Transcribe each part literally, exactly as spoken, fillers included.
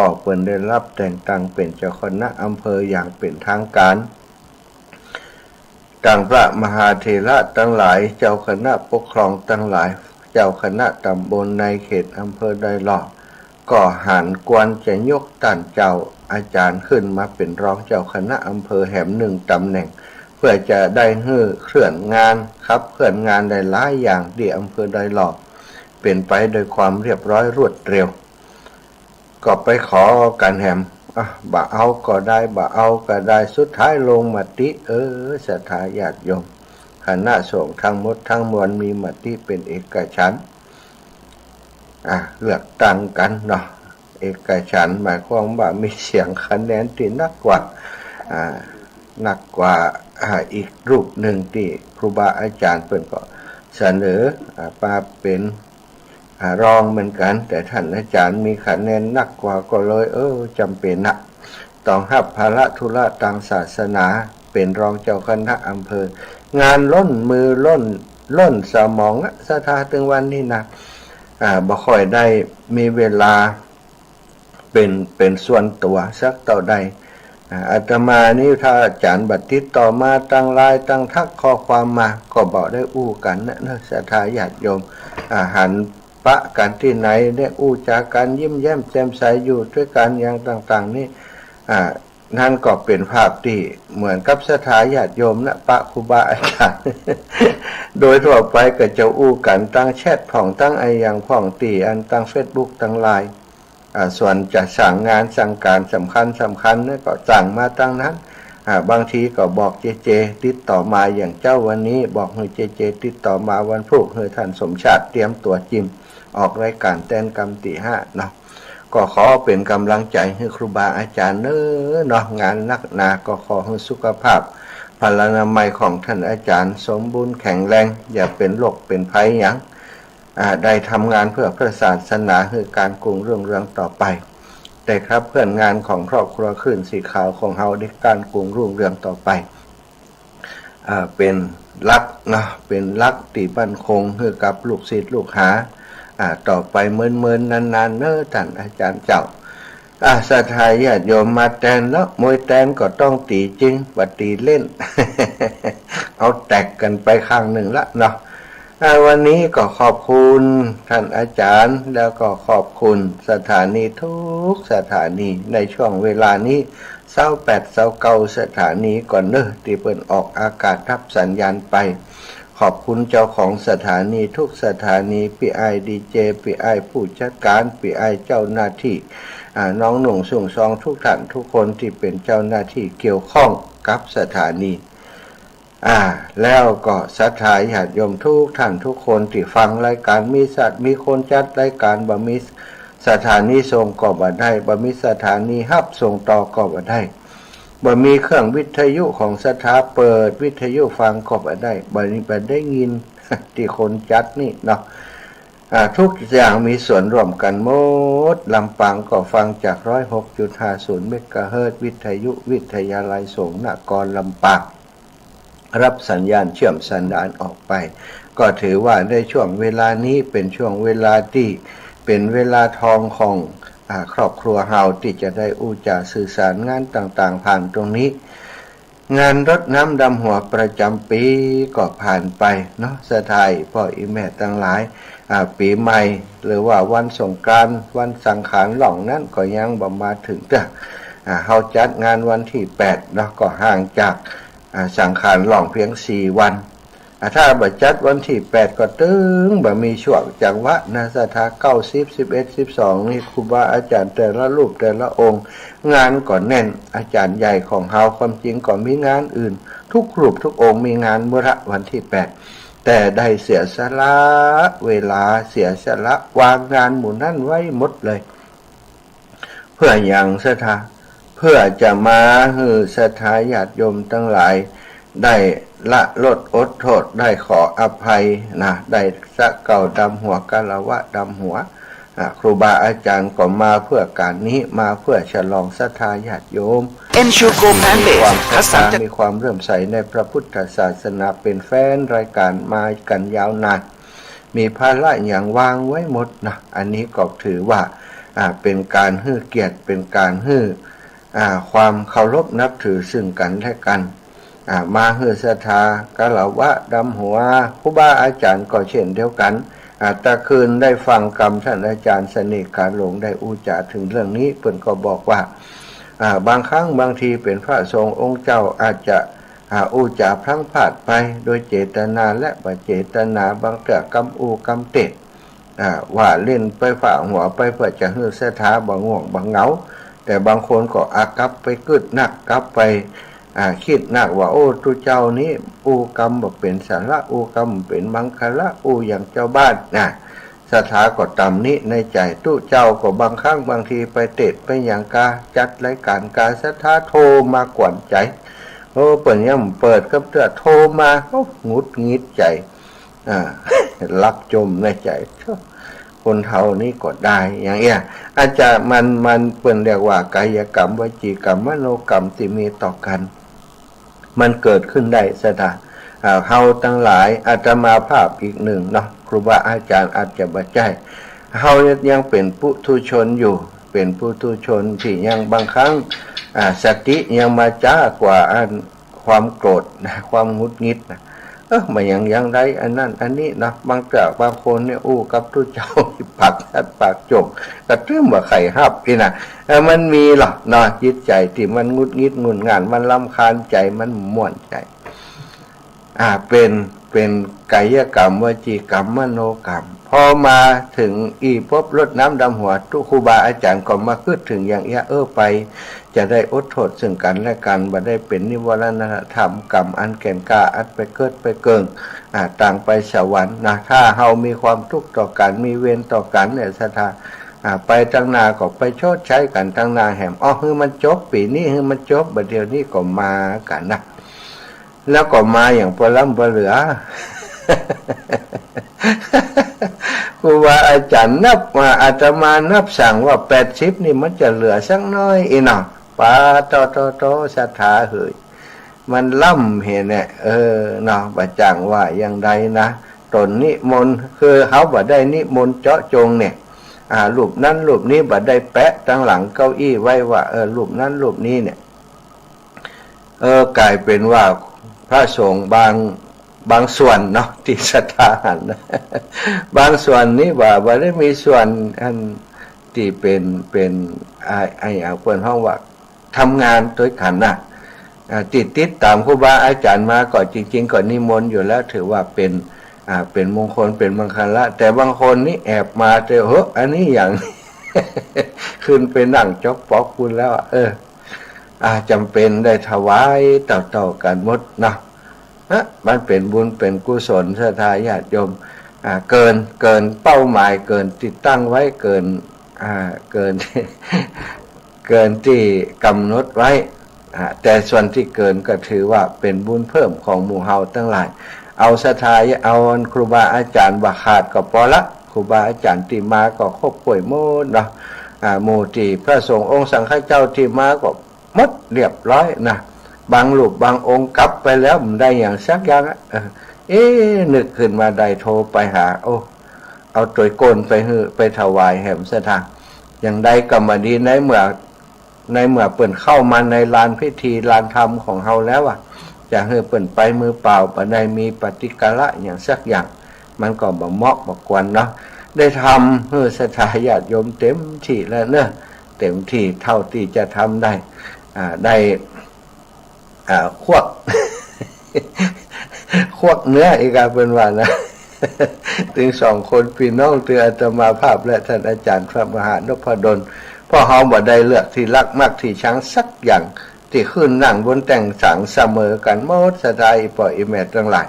ก็เปิ้นได้รับแต่งตั้งเป๋นเจ้าคณะอำเภออย่างเป๋นทางการ ตังพระมหาเถระตังหลาย เจ้าคณะปกครองตังหลาย เจ้าคณะต๋ำบลในเขตอำเภอดอยหล่อ ก็หันควรจะยกต้านเจ้าอาจ๋ารย์ขึ้นมาเป๋นรองเจ้าคณะอำเภอแหมหนึ่งต๋ำแหน่ง เปื้อจะได้หื้อเคลื่อนงาน ขับเคลื่อนงานได้หลายอย่างตี้อำเภอดอยหล่อ เป๋นไปโดยความเรียบร้อยรวดเร็ว ก็ไปขอกั๋นแหม อ่ะ บ่เอาก็ได้ บ่เอาก็ได้ สุดท้ายลงมติ เออ ศรัทธาญาติโยม คณะสงฆ์ตังหมดตังมวลมีมติเป๋นเอกฉันท์ อ่ะ เลือกตั้งกั๋นเนาะ เอกฉันท์หมายความว่ามีเสียงคะแนนตี้นักกว่า อ่า นักกว่า อ่า อีกรูปนึ่งตี้ครูบาอาจ๋ารย์เปิ้นก็เสนอ อ่า มาเป๋น อ่า รองเหมือนกั๋น แต่ต้านอาจ๋ารย์มีคะแนนนักกว่าก็เลย เออ จ๋ำเป๋นนะ ต้องฮับภาระธุระตางศาสนา เป๋นรองเจ้าคณะอำเภอ งานล้นมือล้น ล้นสมองอะ ศรัทธา ตึงวันนี้นะ อ่า บ่ค่อยได้มีเวลาเป๋น เป๋นส่วนตั๋วสักเต้าใด อ่า อาตมานี่ถ้าอาจ๋ารย์บ่ติดต่อมาตางไลน์ตางทักข้อความมา ก็บ่ได้อู้กั๋นนะเนาะ ศรัทธาญาติโยม อ่า หันปะกั๋นตี้ไหนได้อู้จ๋ากั๋นยิ้มแย้มแจ่มใสอยู่ตวยกั๋นอย่างต่างๆ นี่ อ่า นั่นก็เป๋นภาพตี้เหมือนกับศรัทธาญาติโยมนะ ปะครูบาอาจ๋ารย์ โดยทั่วไปก็จะอู้กั๋นตางแชทพ่อง ตางอะหยังพ่อง ตี้อันตางเฟซบุ๊ก ตางไลน์ อ่า ส่วนจะสั่งงานสั่งก๋านสำคัญสำคัญเนี่ยก็สั่งมาตางนั้น อ่า บางทีก็บอกเจเจติดต่อมา อย่างเจ๊าวันนี้บอกหื้อเจเจติดต่อมาวันพูก หื้อต้านสมชาติเตรียมตั๋วจิมออกรายก๋านแตนกำตี้ห้าเนาะ ก็ขอเป๋นก๋ำลังใจ๋หื้อครูบาอาจ๋ารย์เน้อเนาะ งานนักหนา ก็ขอหื้อสุขภาพพลานามัยของต้านอาจ๋ารย์สมบูรณ์แข็งแรง อย่าเป๋นโรคเป๋นภัยหยัง อ่า ได้ทำงานเพื่อพระศาสนา หื้อก๋านกุ่งรุ่งเรืองต่อไป ได้ขับเคลื่อนงานของครอบครัวคลื่นสีขาวของเฮาได้ก๋านกุ่งรุ่งเรืองต่อไป อ่า เป๋นหลักเนาะ เป๋นหลักตี้มั่นคงหื้อกับลูกศิษย์ลูกหา อ่า ต่อไปเมินๆ นานๆ เน้อต้านอาจ๋ารย์เจ้า อ่า ศรัทธาญาติโยมมาแตนแล้ว มวยแตนก็ต้องตี๋จริง บ่ตี๋เล่น เอาแตกกั๋นไปข้างนึ่งละเนาะ อ่า วันนี้ก็ขอบคุณต้านอาจ๋ารย์ แล้วก็ขอบคุณสถานีทุกสถานี ในช่วงเวลานี้ ซาวแปด ซาวเก้า สถานีก่อนเน้อ ตี้เปิ้นออกอากาศฮับสัญญาณไป ขอบคุณเจ้าของสถานีทุกสถานี ปี้อ้ายดีเจ ปี้อ้ายผู้จัดก๋าน ปี้อ้ายเจ้าหน้าตี้ อ่า น้องหนุ่งสุงซองทุกท่านทุกคนตี้เป๋นเจ้าหน้าตี้เกี่ยวข้องกับสถานี อ่า แล้วก็ศรัทธาญาติโยมทุกท่านทุกคนตี้ฟังรายก๋าน มีสัตว์ มีคนจัดรายก๋าน บ่มีสถานีส่งก็บ่ได้ บ่มีสถานีฮับส่งต่อก็บ่ได้ บ่มีเครื่องวิทยุของศรัทธาเปิดวิทยุฟังก็บ่ได้ บ่มี บ่ได้ยินตี้คนจัดนี่เนาะ อ่า ทุกอย่างมีส่วนร่วมกั๋นหมด ลำปางก็ฟังจากร้อยหกจุดห้าศูนย์เมกะเฮิรตซ์ วิทยุวิทยาลัยสงฆ์นครลำปาง ฮับสัญญาณเชื่อมสัญญาณออกไป ก็ถือว่าในช่วงเวลานี้เป๋นช่วงเวลาตี้เป๋นเวลาทองของ อ่า ครอบครัวเฮาตี้จะได้อู้จ๋าสื่อสารงานต่างๆ ผ่านตรงนี้ งานรดน้ำดำหัวประจ๋ำปี๋ก็ผ่านไปเนาะ ศรัทธาพ่ออี่แม่ตังหลาย อ่า ปี๋ใหม่ หรือว่าวันสงกรานต์ วันสังขารหล่องนั้นก็ยังบ่มาเถิงเตื้อ อ่า เฮาจัดงานวันตี้แปดเนาะ ก็ห่างจาก อ่า สังขารหล่องเปียงสี่วัน อ่า ถ้าบ่จัดวันตี้แปดก็ตึงบ่มีช่วงจังหวะนะ ศรัทธา เก้า สิบ สิบเอ็ด สิบสอง นี่ครูบาอาจ๋ารย์แต่ละรูปแต่ละองค์ งานก็แน่น อาจ๋ารย์ใหญ่ของเฮาความจริงก็มีงานอื่น ทุกรูปทุกองค์มีงานหมดละวันตี้แปด แต่ได้เสียสละเวลา เสียสละวางงานหมู่นั้นไว้หมดเลย เปื้อหยังศรัทธา เปื้อจะมาหื้อศรัทธาญาติโยมตังหลาย ได้ละโทษอดโทษ ได้ขออภัยนะ ได้สะเกล้าดำหัว คารวะดำหัว อ่ะ ครูบาอาจ๋ารย์ก็มาเปื้อก๋านนี้ มาเปื้อฉลองศรัทธาญาติโยม เอ็น คิว โกลด์ แฟนเพจ มีความศรัทธา คัดสรร มีความเลื่อมใสในพระพุทธศาสนา เป๋นแฟนรายก๋านมากั๋นยาวนาน มีภาระหยังวางไว้หมดนะ อันนี้ก็ถือว่า อ่า เป๋นก๋านหื้อเกียรติ เป๋นก๋านหื้อ อ่า ความเคารพนับถือซึ่งกั๋นและกั๋น อ่า มาหื้อศรัทธาคารวะดำหัวครูบาอาจ๋ารย์ก็เช่นเดียวกั๋น อ่า ตะคืนได้ฟังกำต้านอาจ๋ารย์เสน่ห์ขาหลงได้อู้จ๋าเถิงเรื่องนี้ เปิ้นก็บอกว่า อ่า บางครั้งบางทีเป๋นพระสงฆ์องค์เจ้าอาจจะ อ่า อู้จ๋าพลั้งพลาดไป โดยเจตนาและบ่เจตนา บางเตื้อกำอู้กำเตศน์ อ่า ว่าเล่นไปฝ่าหัวไป เปื้อจะหื้อศรัทธาบ่ง่วงบ่เหงา แต่บางคนก็ อ่า กลับไปกึ๊ดนัก กลับไป อ่า กึ๊ดนักว่า โอ้ ตุ๊เจ้านี้อู้กำบ่เป๋นสาระ อู้กำบ่เป๋นมังคละ อู้อย่างจาวบ้านนะ ศรัทธาก็ตำหนิในใจ๋ ตุ๊เจ้าก็บางครั้งบางทีไปเตศน์ไปหยังกา จัดรายก๋านกา ศรัทธาโทรมากวนใจ๋ โอ้ เปิ้นยังบ่เปิดกำเตื้อ โทรมา โอ้ หงุดหงิดใจ๋ อ่า หลับจ่มในใจ๋ คนเฒ่านี้ก็ดาย อย่างเอี้ย อาจจะมัน มันเปิ้นเรียกว่ากายกรรม วจีกรรม มโนกรรมตี้มีต่อกั๋น มันเกิดขึ้นได้ศรัทธา อ่า เฮาตังหลาย อาตมาภาพอีกนึ่งเนาะ ครูบาอาจ๋ารย์อาจจะบ่ใจ้ เฮายังเป๋นปุถุชนอยู่ เป๋นปุถุชนตี้ยังบางครั้ง อ่า สติยังมาจ๊ากว่าอันความโกรธนะ ความหงุดหงิดนะ เออ บ่หยัง อย่างใดอันนั้นอันนี้เนาะ บางเตื้อบางคนเนี่ยอู้กับตุ๊เจ้าปากจัดปากจ่ม ก็ตึงบ่ใค่ฮับอี้นะ เออ มันมีลอเนาะ จิตใจ๋ตี้มันหงุดหงิดงุนง่าน มันรำคาญใจ๋ มันบ่ม่วนใจ๋ อ่า เป๋น เป๋นกายกรรม วจีกรรม มโนกรรม พอมาเถิงอี้ปุ๊บ รดน้ำดำหัวตุ๊ครูบาอาจ๋ารย์ก็มาคิดเถิงอย่างเอี้ย เออ ไปจะได้อดโทษซึ่งกั๋นและกั๋น บ่ได้เป๋นนิวรณธรรมกรรมอันแก่นกล้า อันไปเกิดไปเกิง อ่า ต่างไปสวรรค์นะ ถ้าเฮามีความตุ๊กข์ต่อกั๋น มีเวรต่อกั๋นเนี่ยศรัทธา อ่า ไปตังหน้าก็ไปชดใช้กั๋นตังหน้าแหม อ้อ หื้อมันจบปี๋นี้ หื้อมันจบบ่าเดี่ยวนี้ก็มากั๋นนะ แล้วก็มาอย่างปะล้ำปะเหลือ ครูบาอาจ๋ารย์นับว่า อาตมานับสั่งว่าแปดสิบนี่มันจะเหลือสักน้อยอี้เนาะ ปาโตโตโต ศรัทธาเหย มันล้ำเหตุเนี่ย เออ เนาะ บ่าจ่างว่าอย่างใดนะ ต๋นนิมนต์ คือเฮาบ่ได้นิมนต์เจาะจงเนี่ย อ่า รูปนั้นรูปนี้ บ่ได้แปะตังหลังเก้าอี้ไว้ว่า เออ รูปนั้นรูปนี้เนี่ย เออ ก๋ายเป๋นว่าพระสงฆ์บาง บางส่วนเนาะ ตี้ศรัทธาหัน บางส่วนนี้ว่า บ่ได้มีส่วนอันตี้เป๋น เป๋น อ่า อะหยังเปิ้นฮ้องว่าทำงานตวยกั๋นนะ อ่า ตี้ติดต๋ามครูบาอาจ๋ารย์มาก็จริงๆ ก็นิมนต์อยู่แล้ว ถือว่าเป๋น อ่า เป๋นมงคล เป๋นมังคละ แต่บางคนนี่แอบมา แต่ เฮ้อ อันนี้อย่าง ขึ้นไปนั่งจ๊อกป๊อกปู๊นแล้วอะ เออ อ่า จ๋ำเป๋นได้ถวายเต้าๆ กั๋นหมดเนาะ ฮะ มันเป๋นบุญเป๋นกุศล ศรัทธาญาติโยม อ่า เกิน เกินเป้าหมาย เกินตี้ตั้งไว้ เกิน อ่า เกิน เกินตี้ก๋ำหนดไว้ อ่า แต่ส่วนตี้เกินก็ถือว่าเป๋นบุญเพิ่มของหมู่เฮาตังหลาย เอาศรัทธา เอาอันครูบาอาจ๋ารย์บ่ขาดก็ปอละ ครูบาอาจ๋ารย์ตี้มาก็ครบถ้วนหมดเนาะ อ่า หมู่ตี้พระสงฆ์องค์สังฆเจ้าตี้มาก็ หมดเรียบร้อยนะ บางรูปบางองค์กลับไปแล้วบ่ได้หยังสักอย่างอะ เออ เอ๊ะ นึกขึ้นมาได้โทรไปหา โอ้ เอาตวยโก้นไปหื้อ ไปถวายแหมศรัทธา อย่างใดก็บ่ดี ในเมื่อ ในเมื่อเปิ้นเข้ามาในลานพิธีลานธรรมของเฮาแล้วอะ จะหื้อเปิ้นไปมือเปล่า บ่ได้มีปฏิกาละหยังสักอย่าง มันก็บ่เหมาะบ่ควรเนาะ ได้ทำหื้อศรัทธาญาติโยมเต็มตี้แล้วเนาะ เต็มตี้เต้าตี้จะทำได้ อ่า ได้ อ่า ควัก ควักเนื้ออีกอะ เปิ้นว่านะ ตึงสองคนปี้น้อง ตึงอาตมาภาพและต้านอาจ๋ารย์พระมหานพดล เพราะเฮาบ่ได้เลือกตี้ฮักมักตี้ชังสักอย่าง ตี้ขึ้นนั่งบนแต้งสัง เสมอกั๋นหมด ศรัทธาอี่ป้ออี่แม่ตังหลาย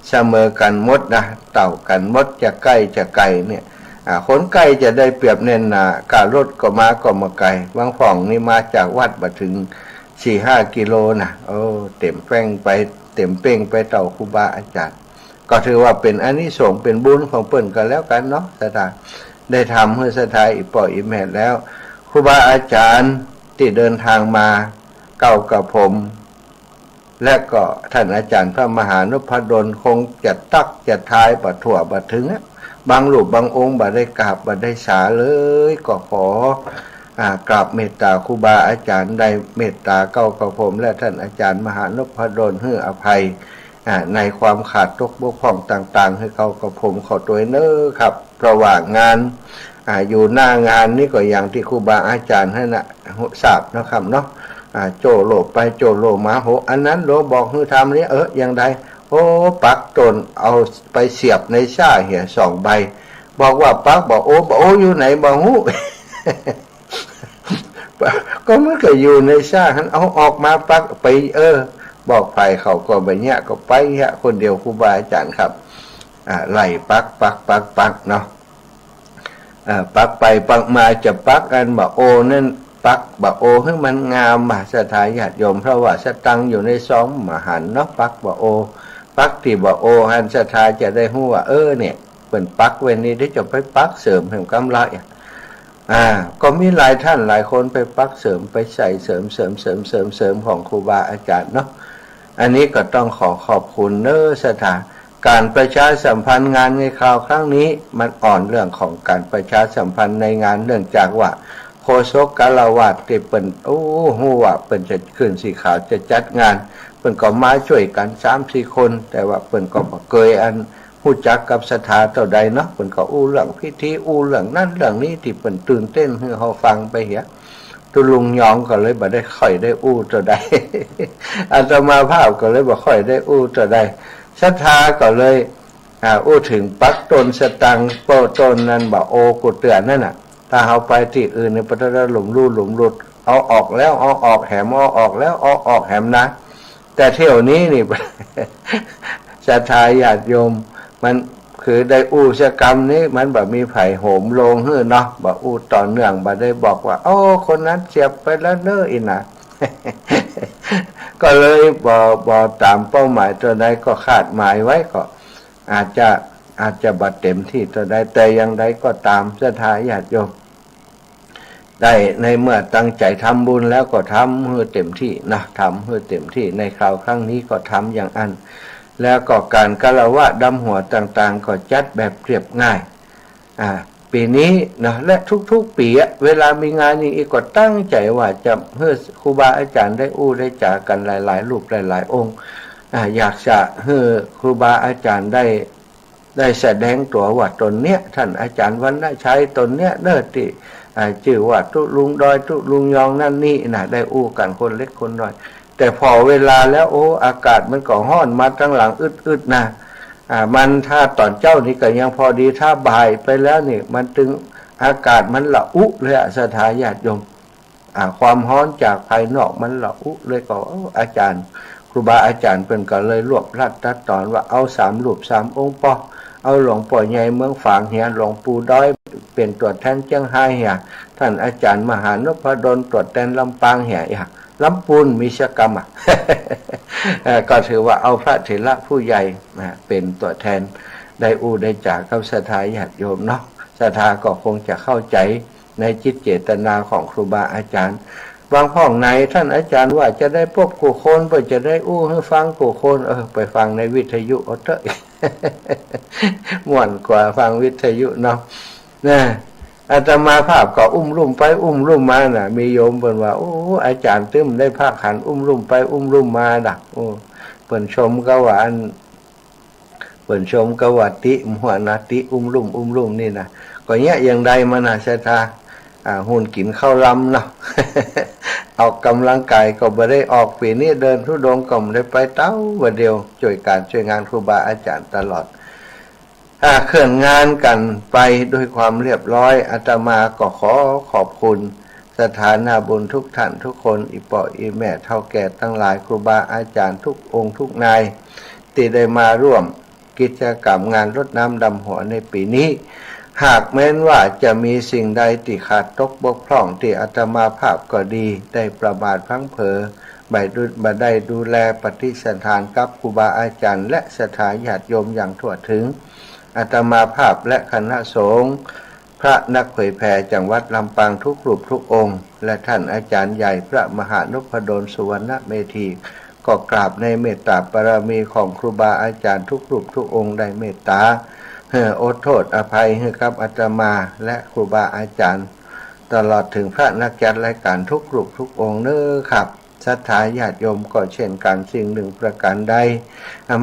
เสมอกั๋นหมดนะ เต้ากั๋นหมด จะใก้จะไก๋เนี่ย อ่า คนใก้จะได้เปรียบแน่นหนา ก้าวรถก็มาก็บ่ไก๋ บางพ่องนี่มาจากวัดบ่เถิงสี่ห้ากิโลนะ โอ้ เต็มเป้งไป เต็มเป้งไปเต้าครูบาอาจ๋ารย์ ก็ถือว่าเป๋นอานิสงส์ เป๋นบุญของเปิ้นก็แล้วกั๋นเนาะ ศรัทธา ได้ทำหื้อศรัทธาอี่ป้ออี่แม่แล้ว ครูบาอาจ๋ารย์ตี้เดินทางมา เก้ากับผม และก็ต้านอาจ๋ารย์พระมหานพดลคงจะตักจะทายบ่ทั่วบ่เถิงอะ บางรูปบางองค์บ่ได้กราบบ่ได้สาเลย ก็ขอ อ่า กราบเมตต๋าครูบาอาจ๋ารย์ ได้เมตต๋าเกล้ากระผมและท่านอาจ๋ารย์มหานพดล หื้ออภัย อ่า ในความขาดตกบกพร่องต่างๆ หื้อเกล้ากระผมขอตวยเน้อครับ เพราะว่างาน อ่า อยู่หน้างานนี้ก็อย่างตี้ครูบาอาจ๋ารย์หั้นน่ะ ทราบนะครับเนาะ อ่า โจ้โล่ไปโจ้โล่มา โห อันนั้นโล่บอกหื้อทำนี่ เออ อย่างใด โอ้ ปักต้นเอาไปเสียบในซ้าเหียสองใบ บอกว่าปักบ่าโอ บ่าโออยู่ไหนบ่ฮู้ ก็มันก็อยู่ในซ้าหั้น เอาออกมาปักไป เออ บอกไผเขาก็บ่าเยียะ ก็ไปเยียะคนเดียวครูบาอาจ๋ารย์ครับ อ่า ไล่ปัก ปัก ปัก ปักเนาะ อ่า ปักไปปักมาจะปักอันบ่าโอนั้น ปักบ่าโอหื้อมันงามบ่าศรัทธาญาติโยม เพราะว่าสตังค์อยู่ในซองบ่หันเนาะ ปักบ่าโอ ปักตี้บ่าโอหั้น ศรัทธาจะได้ฮู้ว่า เออ เนี่ย เปิ้นปักไว้นี่ เดี๋ยวจะไปปักเสริมหื้อกำลัง อ่า ก็มีหลายท่านหลายคนไปปักเสริม ไปใส่เสริม เสริม เสริม เสริม เสริมของครูบาอาจ๋ารย์เนาะ อันนี้ก็ต้องขอขอบคุณเน้อศรัทธา ก๋านประชาสัมพันธ์งานในคราวครั้งนี้ มันอ่อนเรื่องของก๋านประชาสัมพันธ์ในงาน เนื่องจากว่าโฆษกกาลาวาสตี้เปิ้น โอ้ ฮู้ว่าเปิ้นจะขึ้นสีขาวจะจัดงาน เปิ้นก็มาจ้วยกั๋นสามสี่คน แต่ว่าเปิ้นก็บ่เกยอัน ฮู้จักกับศรัทธาเต้าใดเนาะ เปิ้นก็อู้เรื่องพิธี อู้เรื่องนั้นเรื่องนี้ตี้เปิ้นตื่นเต้นหื้อเฮาฟังไปเหีย ตุ๊ลุงยองก็เลยบ่ได้ค่อยได้อู้เต้าใด อาตมาภาพก็เลยบ่ค่อยได้อู้เต้าใด ศรัทธาก็เลย อ่า อู้เถิงปักต้นสตังค์ เป้าต้นนั้นบ่าโอกูเตื้อนั่นน่ะ ถ้าเฮาไปตี้อื่นนี่ ปะทะละหลุมลู่หลุมหลุด เอาออกแล้วเอาออกแหม เอาออกแล้วเอาออกแหมนะ แต่เที่ยวนี้นี่ ศรัทธาญาติโยม มันคือได้อู้สักกำนี้ มันบ่มีใผโหมโลงหื้อเนาะ บ่อู้ต่อเนื่อง บ่ได้บอกว่า โอ้ คนนั้นเสียบไปแล้วเน้อ อี้นะ ก็เลยบ่ บ่ต๋ามเป้าหมายเต้าใด ก็คาดหมายไว้ก็ อาจจะ อาจจะบ่เต็มตี้เต้าใด แต่อย่างใดก็ต๋าม ศรัทธาญาติโยม ได้ในเมื่อตั้งใจ๋ทำบุญแล้วก็ทำหื้อเต็มตี้นะ ทำหื้อเต็มตี้ ในคราวครั้งนี้ก็ทำอย่างอั้น แล้วก็ก๋านคารวะดำหัวต่างๆ ก็จัดแบบเรียบง่าย อ่า ปี๋นี้เนาะ และทุกๆ ปี๋อะ เวลามีงานอย่างอี้ก็ตั้งใจ๋ว่าจะหื้อครูบาอาจ๋ารย์ได้อู้ได้จ๋ากั๋นหลายๆ รูปหลายๆ องค์ อ่า อยากจะหื้อครูบาอาจ๋ารย์ได้ ได้แสดงตั๋วว่าต๋นเนี้ย ต้านอาจ๋ารย์วรรณชัยต๋นเนี้ยเน้อ ตี้ อ่า จื้อว่าตุ๊ลุงดอย ตุ๊ลุงยอง นั่นนี่นะ ได้อู้กั๋นคนเล็กคนน้อย แต่ผ่อเวลาแล้ว โอ้ อากาศมันก็ฮ้อนมาตังหลังอึดๆ นะ อ่า มันถ้าต๋อนเจ๊านี่ก็ยังพอดี ถ้าบ่ายไปแล้วนี่ มันตึง อากาศมันระอุเลยอะ ศรัทธาญาติโยม อ่า ความฮ้อนจากภายนอกมันระอุเลย ก็ เอ้อ อาจ๋ารย์ ครูบาอาจ๋ารย์เปิ้นก็เลยรวบรัดตัดต๋อนว่า เอาสามรูปสามองค์ปอ เอาหลวงป้อใหญ่เมืองฝางเหีย หลวงปู่ดอยเป๋นตั๋วแทนเจียงฮายเหีย ต้านอาจ๋ารย์มหานพดลตั๋วแทนลำปางเหีย อย่างลำปูนมีสักกำอะ เอ่อ ก็ถือว่าเอาพระเถระผู้ใหญ่ อ่า เป๋นตั๋วแทน ได้อู้ได้จ๋ากับศรัทธาญาติโยมเนาะ ศรัทธาก็คงจะเข้าใจ๋ ในจิตเจตนาของครูบาอาจ๋ารย์ บางพ่องในต้านอาจ๋ารย์ว่าจะได้ปบกู้คน บ่จะได้อู้หื้อฟังกู้คน เออ ไปฟังในวิทยุเอาเต๊อะ ม่วนกว่าฟังวิทยุเนาะ นะ อาตมาภาพก็อุ้มลุ่มไปอุ้มลุ่มมาน่ะ มีโยมเปิ้นว่า โอ้ อาจ๋ารย์ตึงได้พากั๋นอุ้มลุ่มไปอุ้มลุ่มมาดะ โอ้ เปิ้นชมก็ว่าอัน เปิ้นชมก็ว่าติหัวนะ ติอุ้มลุ่ม อุ้มลุ่มนี่นะ ก็เยียะอย่างใดมานะ ศรัทธา อ่า หุ่นกิ๋นข้าวลำเนาะ ออกกำลังกายก็บ่ได้ออก ปี๋นี้เดินธุดงค์ก็บ่ได้ไปเต๊า บ่าเดี่ยวจ้วยก๋านจ้วยงานครูบาอาจ๋ารย์ตลอด อ่า เคลื่อนงานกั๋นไปด้วยความเรียบร้อย อาตมาก็ขอขอบคุณศรัทธานาบุญทุกท่านทุกคน อี่ป้ออี่แม่เฒ่าแก่ตังหลาย ครูบาอาจ๋ารย์ทุกองค์ทุกนาย ตี้ได้มาร่วม กิจกรรมงานรดน้ำดำหัวในปี๋นี้ หากแม้นว่าจะมีสิ่งใดตี้ขาดตกบกพร่อง ตี้อาตมาภาพก็ดี ได้ประมาทพลั้งเผลอ บ่ได้ดู บ่ได้ดูแลปฏิสันถานกับครูบาอาจ๋ารย์ และศรัทธาญาติโยมอย่างทั่วถึง อาตมาภาพและคณะสงฆ์ พระนักเผยแผ่จังหวัดลำปางทุกรูปทุกองค์ และท่านอาจ๋ารย์ใหญ่พระมหานพดลสุวรรณเมธี ก็กราบในเมตตาบารมีของครูบาอาจ๋ารย์ทุกรูปทุกองค์ได้เมตตา เอ่อ อดโต้ษอภัยหื้อกับอาตมาและครูบาอาจ๋ารย์ ตลอดเถิงพระนักจัดรายก๋านกู้รูปกู้องค์เน้อครับ ศรัทธาญาติโยมก็เช่นกั๋น สิ่งหนึ่งประก๋านใด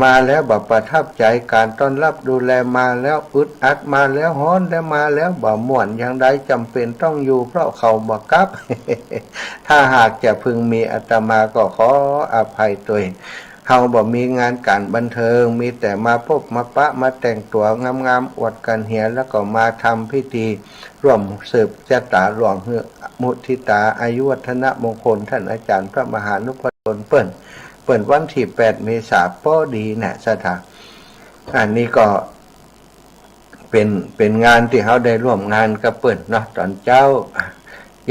มาแล้วบ่ประทับใจ๋ ก๋านต้อนฮับดูแลมาแล้วอึดอัด มาแล้วฮ้อน และมาแล้วบ่ม่วนอย่างใด จ๋ำเป๋นต้องอยู่ เพราะเขาบ่กลับ ถ้าหากจะพึงมี อาตมาก็ขออภัยตวย เฮาบ่มีงานก๋านบันเทิง มีแต่มาปบมาปะ มาแต่งตั๋วงามๆ อวดกั๋นเหีย แล้วก็มาทำพิธีร่วมสืบจะต๋าหลวง หื้อมุทิตาอายุวัฒนมงคล ต้านอาจ๋ารย์พระมหานุพลเปิ้น เปิ้นวันตี้แปดเมษา ปอดีนะศรัทธา อันนี้ก็ เป๋น เป๋นงานตี้เฮาได้ร่วมงานกับเปิ้นเนาะ ต๋อนเจ๊า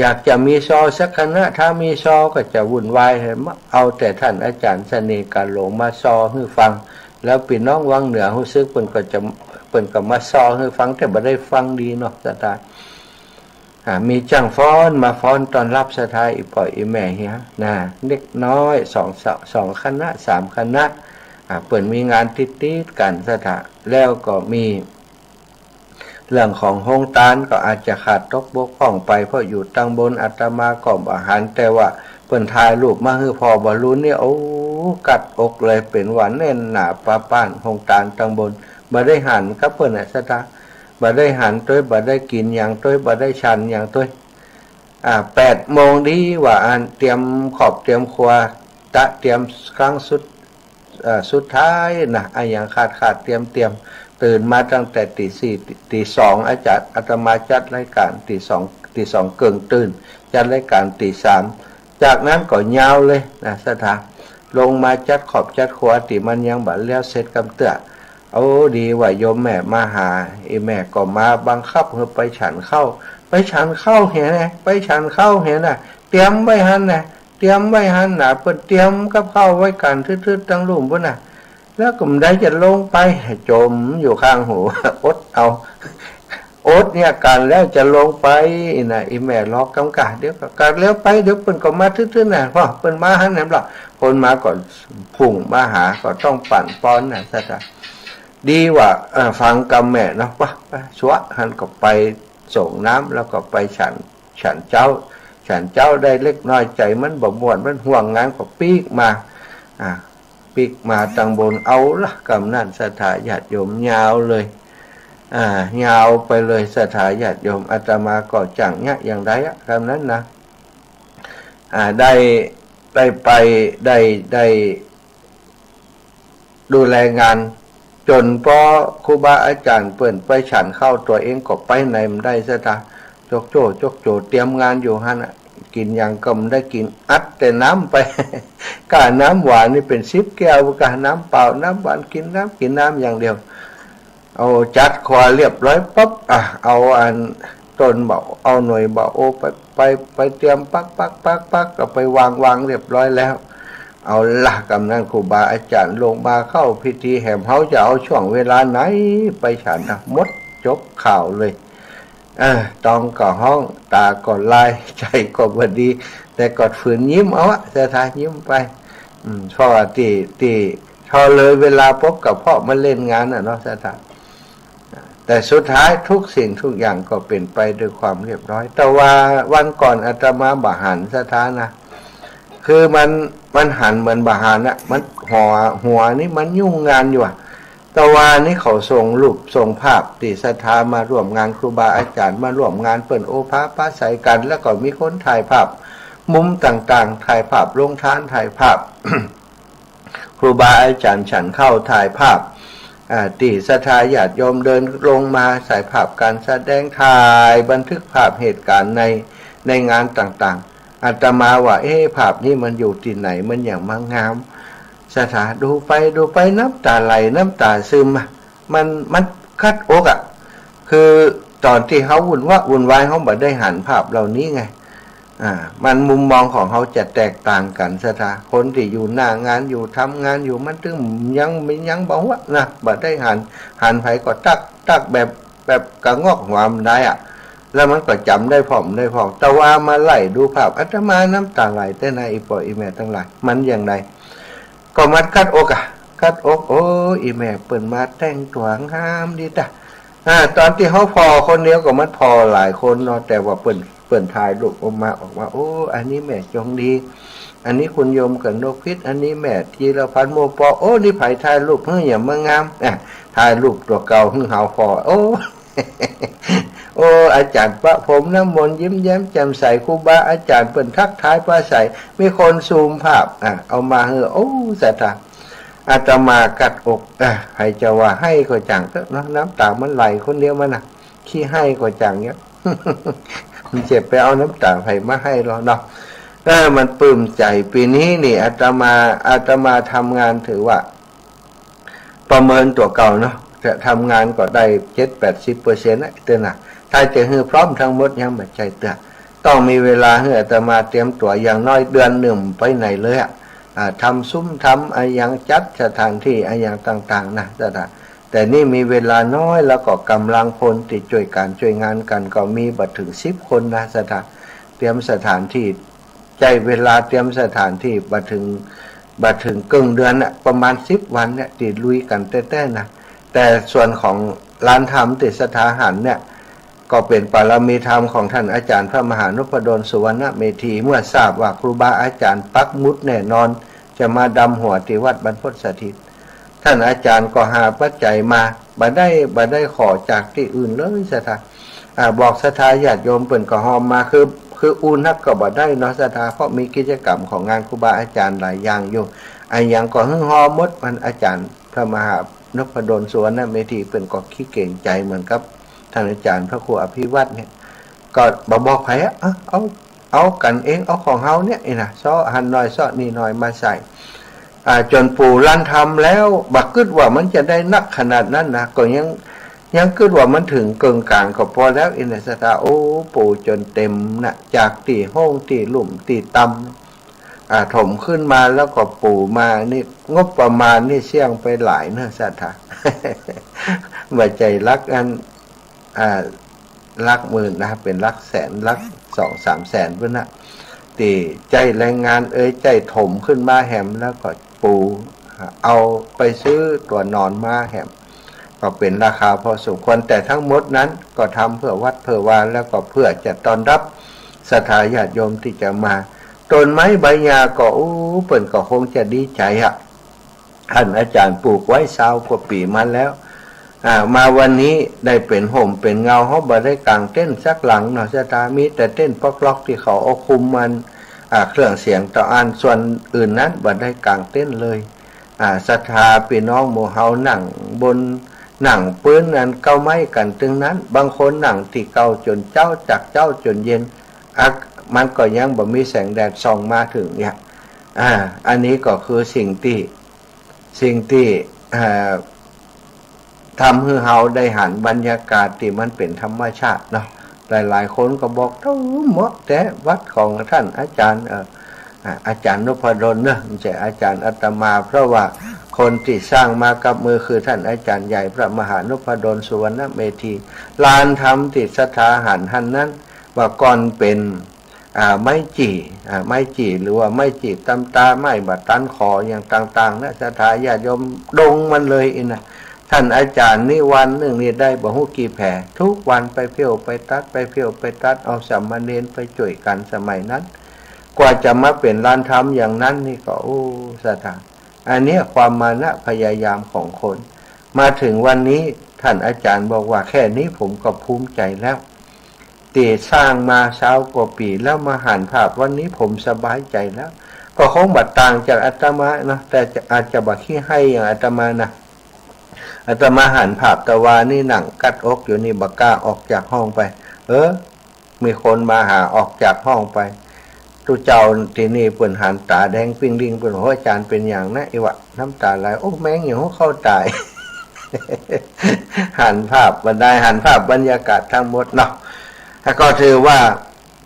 อยากจะมีซอสักคณะ ถ้ามีซอก็จะวุ่นวาย เอาแต่ต้านอาจ๋ารย์เสน่ห์กาหลงมาซอหื้อฟัง แล้วปี้น้องวังเหนือฮู้สึก เปิ้นก็จะ เปิ้นก็มาซอหื้อฟัง แต่บ่ได้ฟังดีเนาะศรัทธา อ่า มีจ้างฟ้อนมาฟ้อนต้อนฮับศรัทธา อี่ป้ออี่แม่เหียนะ เด็กน้อยสอง สองคณะสามคณะ อ่า เปิ้นมีงานติดๆ กั๋นศรัทธา แล้วก็มี เรื่องของโฮงตานก็อาจจะขาดตกบกพร่องไป เพราะอยู่ตังบนอาตมาก็บ่หัน แต่ว่าเปิ้นถ่ายรูปมาหื้อพ่อบรรลุนี่ โอ้ กัดอกเลย เป๋นว่าแน่นหนาปะป้าน โฮงตานตังบน บ่ได้หันกับเปิ้นน่ะศรัทธา บ่ได้หันตวย บ่ได้กิ๋นหยังตวย บ่ได้ฉันหยังตวย อ่า แปดโมงดีว่าอั้น เตรียมครอบเตรียมครัว ตะเตรียมครั้งสุด เอ่อ สุดท้ายนะ อะหยังขาดๆ เตรียมๆ ตื่นมาตั้งแต่ตีสี่ ตี ตีสอง อาจ๋ารย์ อาตมาจัดรายก๋านตีสอง ตีสองเกิ่งตื่น จัดรายก๋านตีสาม จากนั้นก็ยาวเลยนะศรัทธา ลงมาจัดครอบจัดครัวตี้มันยังบ่แล้วเสร็จกำเตื้อ โอ้ ดีว่าโยมแม่มาหา อี่แม่ก็มาบังคับหื้อไปฉันข้าว ไปฉันข้าวเหียนะ ไปฉันข้าวเหียนะ เตรียมไว้หั้นนะ เตรียมไว้หั้นนะ เปิ้นเตรียมกับข้าวไว้กั๋นทึดๆ ตังลุ่มปู้นน่ะ แล้วก็บ่ได้จะลงไป จ๋มอยู่ข้างหู อดเอา อดเหียกั๋นแล้วจะลงไปนะ อี่แม่ล็อกกำก่า เดี๋ยวก็ ก็แล้วไป เดี๋ยวเปิ้นก็มาทึดๆ น่ะ ป้อเปิ้นมาหั้นแหมล่ะ คนมาก็พุ่งมาหา ก็ต้องปั่นป้อนน่ะศรัทธา ดีว่า เอ่อ ฟังกำแม่เนาะ ไป ไป ซัวหั้นก็ไปส่งน้ำ แล้วก็ไปฉัน ฉันเจ๊า ฉันเจ๊าได้เล็กน้อย ใจ๋มันบ่ม่วน มันห่วงงานก็ปิ๊กมา อ่า ปิ๊กมาตังบน เอาละ กำนั้นศรัทธาญาติโยม ยาวเลย อ่า ยาวไปเลยศรัทธาญาติโยม อาตมาก็จั่งเยียะอย่างใดอะ กำนั้นนะ อ่า ได้ ได้ไป ได้ ได้ ดูแลงาน จ๋นปอครูบาอาจ๋ารย์เปิ้นไปฉันข้าว ตั๋วเองก็ไปไหนบ่ได้ศรัทธา จกโจ้ จกโจ้ เตรียมงานอยู่หั้นน่ะ กิ๋นหยังก็บ่ได้กิ๋น อัดแต่น้ำไป ก้าน้ำหวานนี่เป๋นสิบแก้ว ก้าน้ำเปล่า น้ำหวาน กิ๋นน้ำ กิ๋นน้ำอย่างเดียว เอาจัดครัวเรียบร้อยปั๊บ อ่ะ เอาอันต้นบ่า เอาหน่วยบ่าโอไป ไป ไปเตรียมปักปักปักปัก ก็ไปวางวางเรียบร้อยแล้ว เอาละ กำนั้นครูบาอาจ๋ารย์ลงมาเข้าพิธีแหม เฮาจะเอาช่วงเวลาไหนไปฉันนะ หมดจบข่าวเลย เออ ตองก็ฮ้อง ตาก็ลาย ใจ๋ก็บ่ดี แต่ก็ฝืนยิ้มเอาอะ ศรัทธายิ้มไป อืม เพราะว่าตี้ ตี้ พอเลยเวลาปุ๊บก็เพราะมาเล่นงานน่ะเนาะ ศรัทธา แต่สุดท้ายทุกสิ่งทุกอย่างก็เป๋นไปด้วยความเรียบร้อย แต่ว่าวันก่อนอาตมาบ่หัน ศรัทธานะ คือมัน มันหันเหมือนบ่หันอะ มันหัว หัวนี่มันยุ่งงานอยู่อะ แต่ว่านี่เขาส่งรูปส่งภาพตี้ศรัทธามาร่วมงาน ครูบาอาจ๋ารย์มาร่วมงาน เปิ้นโอภาปราศรัยกั๋น แล้วก็มีคนถ่ายภาพมุมต่างๆ ถ่ายภาพโฮงตาน ถ่ายภาพ ครูบาอาจ๋ารย์ฉันข้าว ถ่ายภาพ อ่า ตี้ศรัทธาญาติโยมเดินลงมา ถ่ายภาพก๋านแสดง ถ่ายบันทึกภาพเหตุก๋ารณ์ใน ในงานต่างๆ อาตมาว่า เอ๊ะ ภาพนี้มันอยู่ตี้ไหน มันหยังมางาม ศรัทธาดูไปดูไป น้ำต๋าไหล น้ำต๋าซึมอะ มัน มันกัดอกอะ คือต๋อนตี้เฮาวุ่นวะวุ่นวาย เฮาบ่ได้หันภาพเหล่านี้ไง อ่า มันมุมมองของเฮาจะแตกต่างกั๋น ศรัทธา คนตี้อยู่หน้างาน อยู่ทำงานอยู่ มันตึงยัง มันยังบ่ฮู้นะ บ่ได้หัน หันใผก็ตัก ตักแบบ แบบกะงอกหัวบ่ได้อะ แล้วมันก็จ๋ำได้พ่องได้พ่อง แต่ว่ามาไล่ดูภาพ อาตมาน้ำต๋าไหลแต๊นะ อี่ป้ออี่แม่ตังหลาย มันอย่างใด ก็มันกัดอกอะ กัดอก โอ้ อี่แม่เปิ้นมาแต่งตั๋วงามดีตะ อ่า ต๋อนตี้เฮาผ่อคนเดียวก็มันผ่อหลายคนเนาะ แต่ว่าเปิ้น เปิ้นถ่ายรูปออกมา ออกมา โอ้ อันนี้แม่จงดี อันนี้คุณโยมกนกพิษ อันนี้แม่จีรพันธ์ หมู่ปอ โอ้ นี่ใผถ่ายรูปหื้อหยังมางาม อ่ะ ถ่ายรูปตั๋วเก่าหื้อเฮาผ่อ โอ้ โอ้ อาจ๋ารย์ประพรมน้ำมนต์ ยิ้มแย้มแจ่มใส ครูบาอาจ๋ารย์เปิ้นทักทายปราศรัย มีคนซูมภาพ อ่ะ เอามาหื้อ โอ้ ศรัทธา อาตมากัดอก อ่ะ ใผจะว่าไห้ก็จ่างเต๊อะเนาะ น้ำต๋ามันไหลคนเดียวมันน่ะ ขี้ไห้ก็จ่างเยียะ มันจะไปเอาน้ำต๋าใผมาไห้ลอเนาะ เออ มันปลื้มใจ๋ ปี๋นี้นี่ อาตมา อาตมาทำงานถือว่า ประเมินตั๋วเก่าเนาะ จะทำงานก็ได้เจ็ดแปดสิบเปอร์เซ็นต์นะ เตื้อนะ ถ้าจะหื้อพร้อมตังหมดยังบ่ใจ้เตื้อ ต้องมีเวลาหื้ออาตมาเตรียมตั๋ว อย่างน้อยเดือนนึ่งไปไหนเลยอะ อ่า ทำซุ้มทำอะหยัง จัดสถานตี้อะหยังต่างๆ นะ ศรัทธา แต่นี่มีเวลาน้อย แล้วก็ก๋ำลังคนตี้จ้วยก๋านจ้วยงานกั๋นก็มีบ่เถิงสิบคนนะ ศรัทธา เตรียมสถานตี้ ใจ๊เวลาเตรียมสถานตี้บ่เถิง บ่เถิงเกิ่งเดือนน่ะ ประมาณสิบวันเนี่ย ตี้ลุยกั๋นแต๊ๆ นะ แต่ส่วนของลานธรรมตี้ศรัทธาหันเนี่ย ก็เป๋นปารมีธรรมของต้านอาจ๋ารย์พระมหานพดลสุวรรณเมธี เมื่อทราบว่าครูบาอาจ๋ารย์ปักหมุดแน่นอน จะมาดำหัวตี้วัดบรรพตสถิต ต้านอาจ๋ารย์ก็หาปัจจัยมา บ่ได้ บ่ได้ขอจากตี้อื่นเลย ศรัทธา อ่า บอกศรัทธาญาติโยมเปิ้นก็ฮอมมา คือ คืออู้นักก็บ่ได้เนาะ ศรัทธา เพราะมีกิจกรรมของงานครูบาอาจ๋ารย์หลายอย่างอยู่ อะหยังก็หื้อฮอมหมด มันอาจ๋ารย์พระมหานพดลสุวรรณเมธีเปิ้นก็ขี้เกรงใจ๋เหมือนกับต้านอาจ๋ารย์พระครูอภิวัฒน์เนี่ย ก็บ่บอกใผอะ เอา เอา เอากั๋นเอง เอาของเฮาเนี่ย อี้นะ เซาะหั้นหน่อย เซาะนี่หน่อยมาใส่ อ่า จ๋นปู๋ลานธรรมแล้ว บ่กึ๊ดว่ามันจะได้นักขนาดนั้นนะ ก็ยัง ยังกึ๊ดว่ามันเถิงเกิ่งก๋างก็ปอแล้ว อี้นะ ศรัทธา โอ้ ปู๋จ๋นเต๋มนะ จากตี้โฮ่งตี้ลุ่มตี้ต่ำ อ่า ถมขึ้นมาแล้วก็ปู๋มานี่ งบประมาณนี่เสี้ยงไปหลายเนาะ ศรัทธา บ่ใจ้หลักอัน อ่า หลักหมื่นนะ เป๋นหลักแสน หลักสองสามแสนปู๊นนะ ตี้ใจ๊แรงงานเอย ใจ๊ถมขึ้นมาแหม แล้วก็ปู๋ เอาไปซื้อตั๋วนอนมาแหม ก็เป๋นราคาพอสมควร แต่ตังหมดนั้นก็ทำเปื้อวัดเปื้อวา แล้วก็เปื้อจะต้อนรับศรัทธาญาติโยมตี้จะมา ต้นไม้ใบหญ้าก็ อู้ เปิ้นก็คงจะดีใจ๋อะ ต้านอาจ๋ารย์ปลูกไว้ซาวกว่าปี๋มาแล้ว อ่า มาวันนี้ได้เป๋นฮ่มเป๋นเงา เฮาบ่ได้ก๋างเต็นท์สักหลังเนาะ ศรัทธา มีแต่เต็นท์ปอกๆ ตี้เขาเอาคลุมมัน อ่า เครื่องเสียงเต้าอั้น ส่วนอื่นนั้นบ่ได้ก๋างเต็นท์เลย อ่า ศรัทธาปี้น้องหมู่เฮานั่งบน นั่งปื๊นอันเก๊าไม้กั๋นตึงนั้น บางคนนั่งตี้เก๊าจ๋นเจ๊า จากเจ๊าจ๋นเย็น อ่ะ มันก็ยังบ่มีแสงแดดส่องมาเถิงเนี่ย อ่า อันนี้ก็คือสิ่งตี้ สิ่งตี้ เอ่อ ทำหื้อเฮาได้หันบรรยากาศตี้มันเป๋นธรรมชาติเนาะ หลายๆ คนก็บอก โอ้ เหมาะแต๊วัดของต้านอาจ๋ารย์ เอ่อ อ่า อาจ๋ารย์นพดลเนาะ บ่ใจ้อาจ๋ารย์อาตมา เพราะว่าคนตี้สร้างมากับมือคือต้านอาจ๋ารย์ใหญ่พระมหานพดลสุวรรณเมธี ลานธรรมตี้ศรัทธาหันหั้นนั้น ว่าก่อนเป๋น อ่า ไม้จี่ อ่า ไม้จี่ หรือว่าไม้จี่ตำตา ไม้บ่ตันขอ อย่างต่างๆ นะ ศรัทธาญาติโยม ดงมันเลยอี้นะ ต้านอาจ๋ารย์นี่วันนึ่งนี่ได้บ่ฮู้กี่แผ ทุกวันไปเผี้ยวไปตัด ไปเผี้ยวไปตัด เอาสามเณรไปจ้วยกั๋นสมัยนั้น กว่าจะมาเป๋นลานธรรมอย่างนั้นนี่ก็ โอ้ ศรัทธา อันเนี้ยความมานะพยายามของคน มาเถิงวันนี้ ต้านอาจ๋ารย์บอกว่า แค่นี้ผมก็ภูมิใจ๋แล้ว ตี้สร้างมาซาวกว่าปี๋ แล้วมาหันภาพวันนี้ผมสบายใจ๋แล้ว ก็คงบ่ต่างจากอาตมาเนาะ แต่จะ อาจจะบ่ขี้ไห้อย่างอาตมานะ อาตมาหันภาพตะวานี่นั่งกัดอกอยู่นี่ บ่กล้าออกจากห้องไป เออ มีคนมาหา ออกจากห้องไป ตุ๊เจ้าตี้นี่เปิ้นหันต๋าแดงปิ้งริ่ง เปิ้น โอ้ อาจ๋ารย์เป๋นหยังนะ อี้วะ น้ำต๋าไหล โอ้ แมงหยังเข้าต๋าย หันภาพบ่ได้ หันภาพบรรยากาศตังหมดเนาะ แล้วก็ถือว่า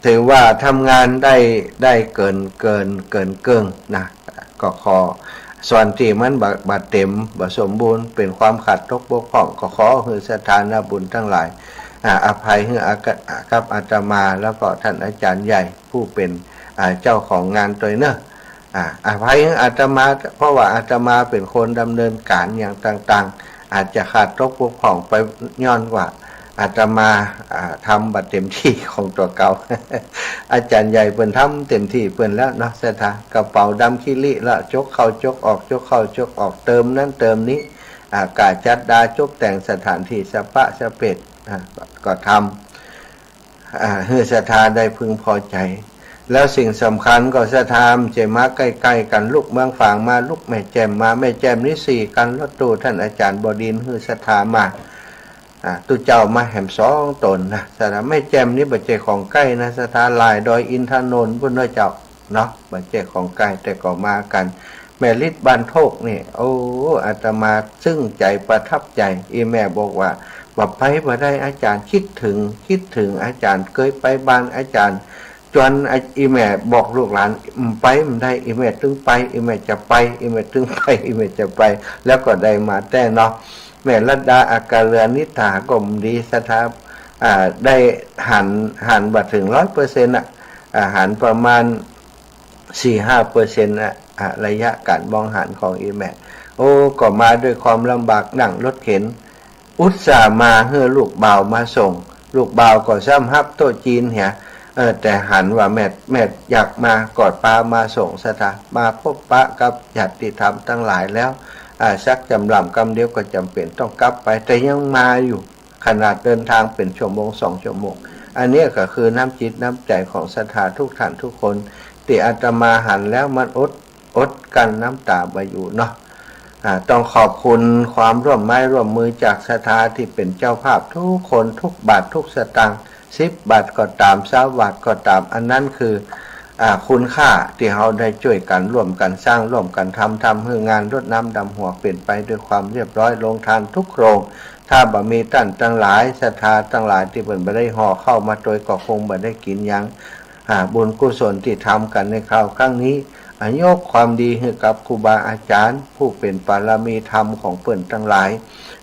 ถือว่าทำงานได้ ได้เกิน เกิน เกินเกิ่งนะ ก็ขอ ส่วนตี้มันบ่ บ่เต๋ม บ่สมบูรณ์ เป๋นความขาดตกบกพร่อง ก็ขอหื้อศรัทธาญาติบุญตังหลาย อ่า อภัยหื้ออา กับอาตมา แล้วก็ต้านอาจ๋ารย์ใหญ่ ผู้เป๋น อ่า เจ้าของงานตวยเนาะ อ่า อภัยหื้ออาตมา เพราะว่าอาตมาเป๋นคนดำเนินก๋านอย่างต่าง อาจจะขาดตกบกพร่องไปย้อนว่าอาตมา อ่า ทำบ่เต็มตี้ของตั๋วเก่า อาจ๋ารย์ใหญ่เปิ้นทำเต็มตี้เปิ้นแล้วเนาะ ศรัทธา กระเป๋าดำขี้ริละ จกเข้าจกออก จกเข้าจกออก เติมนั้นเติมนี้ อ่า ก้าจัดดาตกแต่งสถานตี้สะป๊ะสะเป๊ด อ่า ก็ ก็ทำ อ่า หื้อศรัทธาได้พึงพอใจ๋ แล้วสิ่งสำคัญก็ศรัทธาบ่ใจ้มาใก้ๆ กั๋น ลุกเมืองฝางมา ลุกแม่แจ่มมา แม่แจ่มนี่สี่คันรถตู้ ต้านอาจ๋ารย์บดินทร์หื้อศรัทธามา อ่า ตุ๊เจ้ามาแหมสองต๋นนะ ศรัทธา แม่แจ่มนี่บ่ใจ้ของใก้นะ ศรัทธา หลายดอยอินทนนท์ปู้นเนาะเจ้า เนาะ บ่ใจ้ของใก้ แต่ก็มากั๋น แม่ฤทธิ์บ้านโทกนี่ โอ้ อาตมาซึ่งใจ๋ประทับใจ๋ อี่แม่บอกว่า บ่ไปบ่ได้อาจ๋ารย์ กึ๊ดเถิง กึ๊ดเถิงอาจ๋ารย์ เกยไปบ้านอาจ๋ารย์ จ๋น อี่แม่บอกลูกหลาน อืม ไปบ่ได้ อี่แม่ตึงไป อี่แม่จะไป อี่แม่ตึงไป อี่แม่จะไป แล้วก็ได้มาแต๊เนาะ แม่รัตดา อัครเรือน นิษฐาก็บ่ดี ศรัทธา อ่า ได้หัน หันบ่เถิงร้อยเปอร์เซ็นต์ น่ะ อ่า หันประมาณ สี่ห้าเปอร์เซ็นต์ น่ะ อ่ะ ระยะก๋านมองหันของอี่แม่ โอ้ ก็มาด้วยความลำบาก นั่งรถเข็น อุตส่าห์มาหื้อลูกบ่าวมาส่ง ลูกบ่าวก็ซ้ำฮับโต๊ะจีนเหีย เออ แต่หันว่าแม่ แม่อยากมา ก็ปามาส่ง ศรัทธา มาพบปะกับญาติธรรมตังหลายแล้ว อ่า สักจ๋ำล่ำกำเดียวก็จ๋ำเป๋นต้องกลับไป แต่ยังมาอยู่ ขนาดเดินตางเป๋นชั่วโมงสองชั่วโมง อันเนี้ยก็คือน้ำจิตน้ำใจ๋ของศรัทธาทุกท่านทุกคน ตี้อาตมาหันแล้วมันอด อดกลั้นน้ำต๋าบ่อยู่เนาะ อ่า ต้องขอบคุณความร่วมไม้ร่วมมือจากศรัทธาตี้เป๋นเจ้าภาพทุกคน ทุกบาททุกสตางค์ สิบบาทก็ต๋าม ซาวบาทก็ต๋าม อันนั้นคือ อ่า คุณค่าตี้เฮาได้จ้วยกั๋น ร่วมกั๋นสร้าง ร่วมกั๋นทำ ทำหื้องานรดน้ำดำหัวเป๋นไปด้วยความเรียบร้อย โฮงตานทุกโฮง ถ้าบ่มีต้านตังหลาย ศรัทธาตังหลายตี้เปิ้นบ่ได้ห่อข้าวมาตวย ก็คงบ่ได้กิ๋นหยัง อ่า บุญกุศลตี้ทำกั๋นในคราวครั้งนี้ อ่า ยกความดีหื้อกับครูบาอาจ๋ารย์ ผู้เป๋นปารมีธรรมของเปิ้นตังหลาย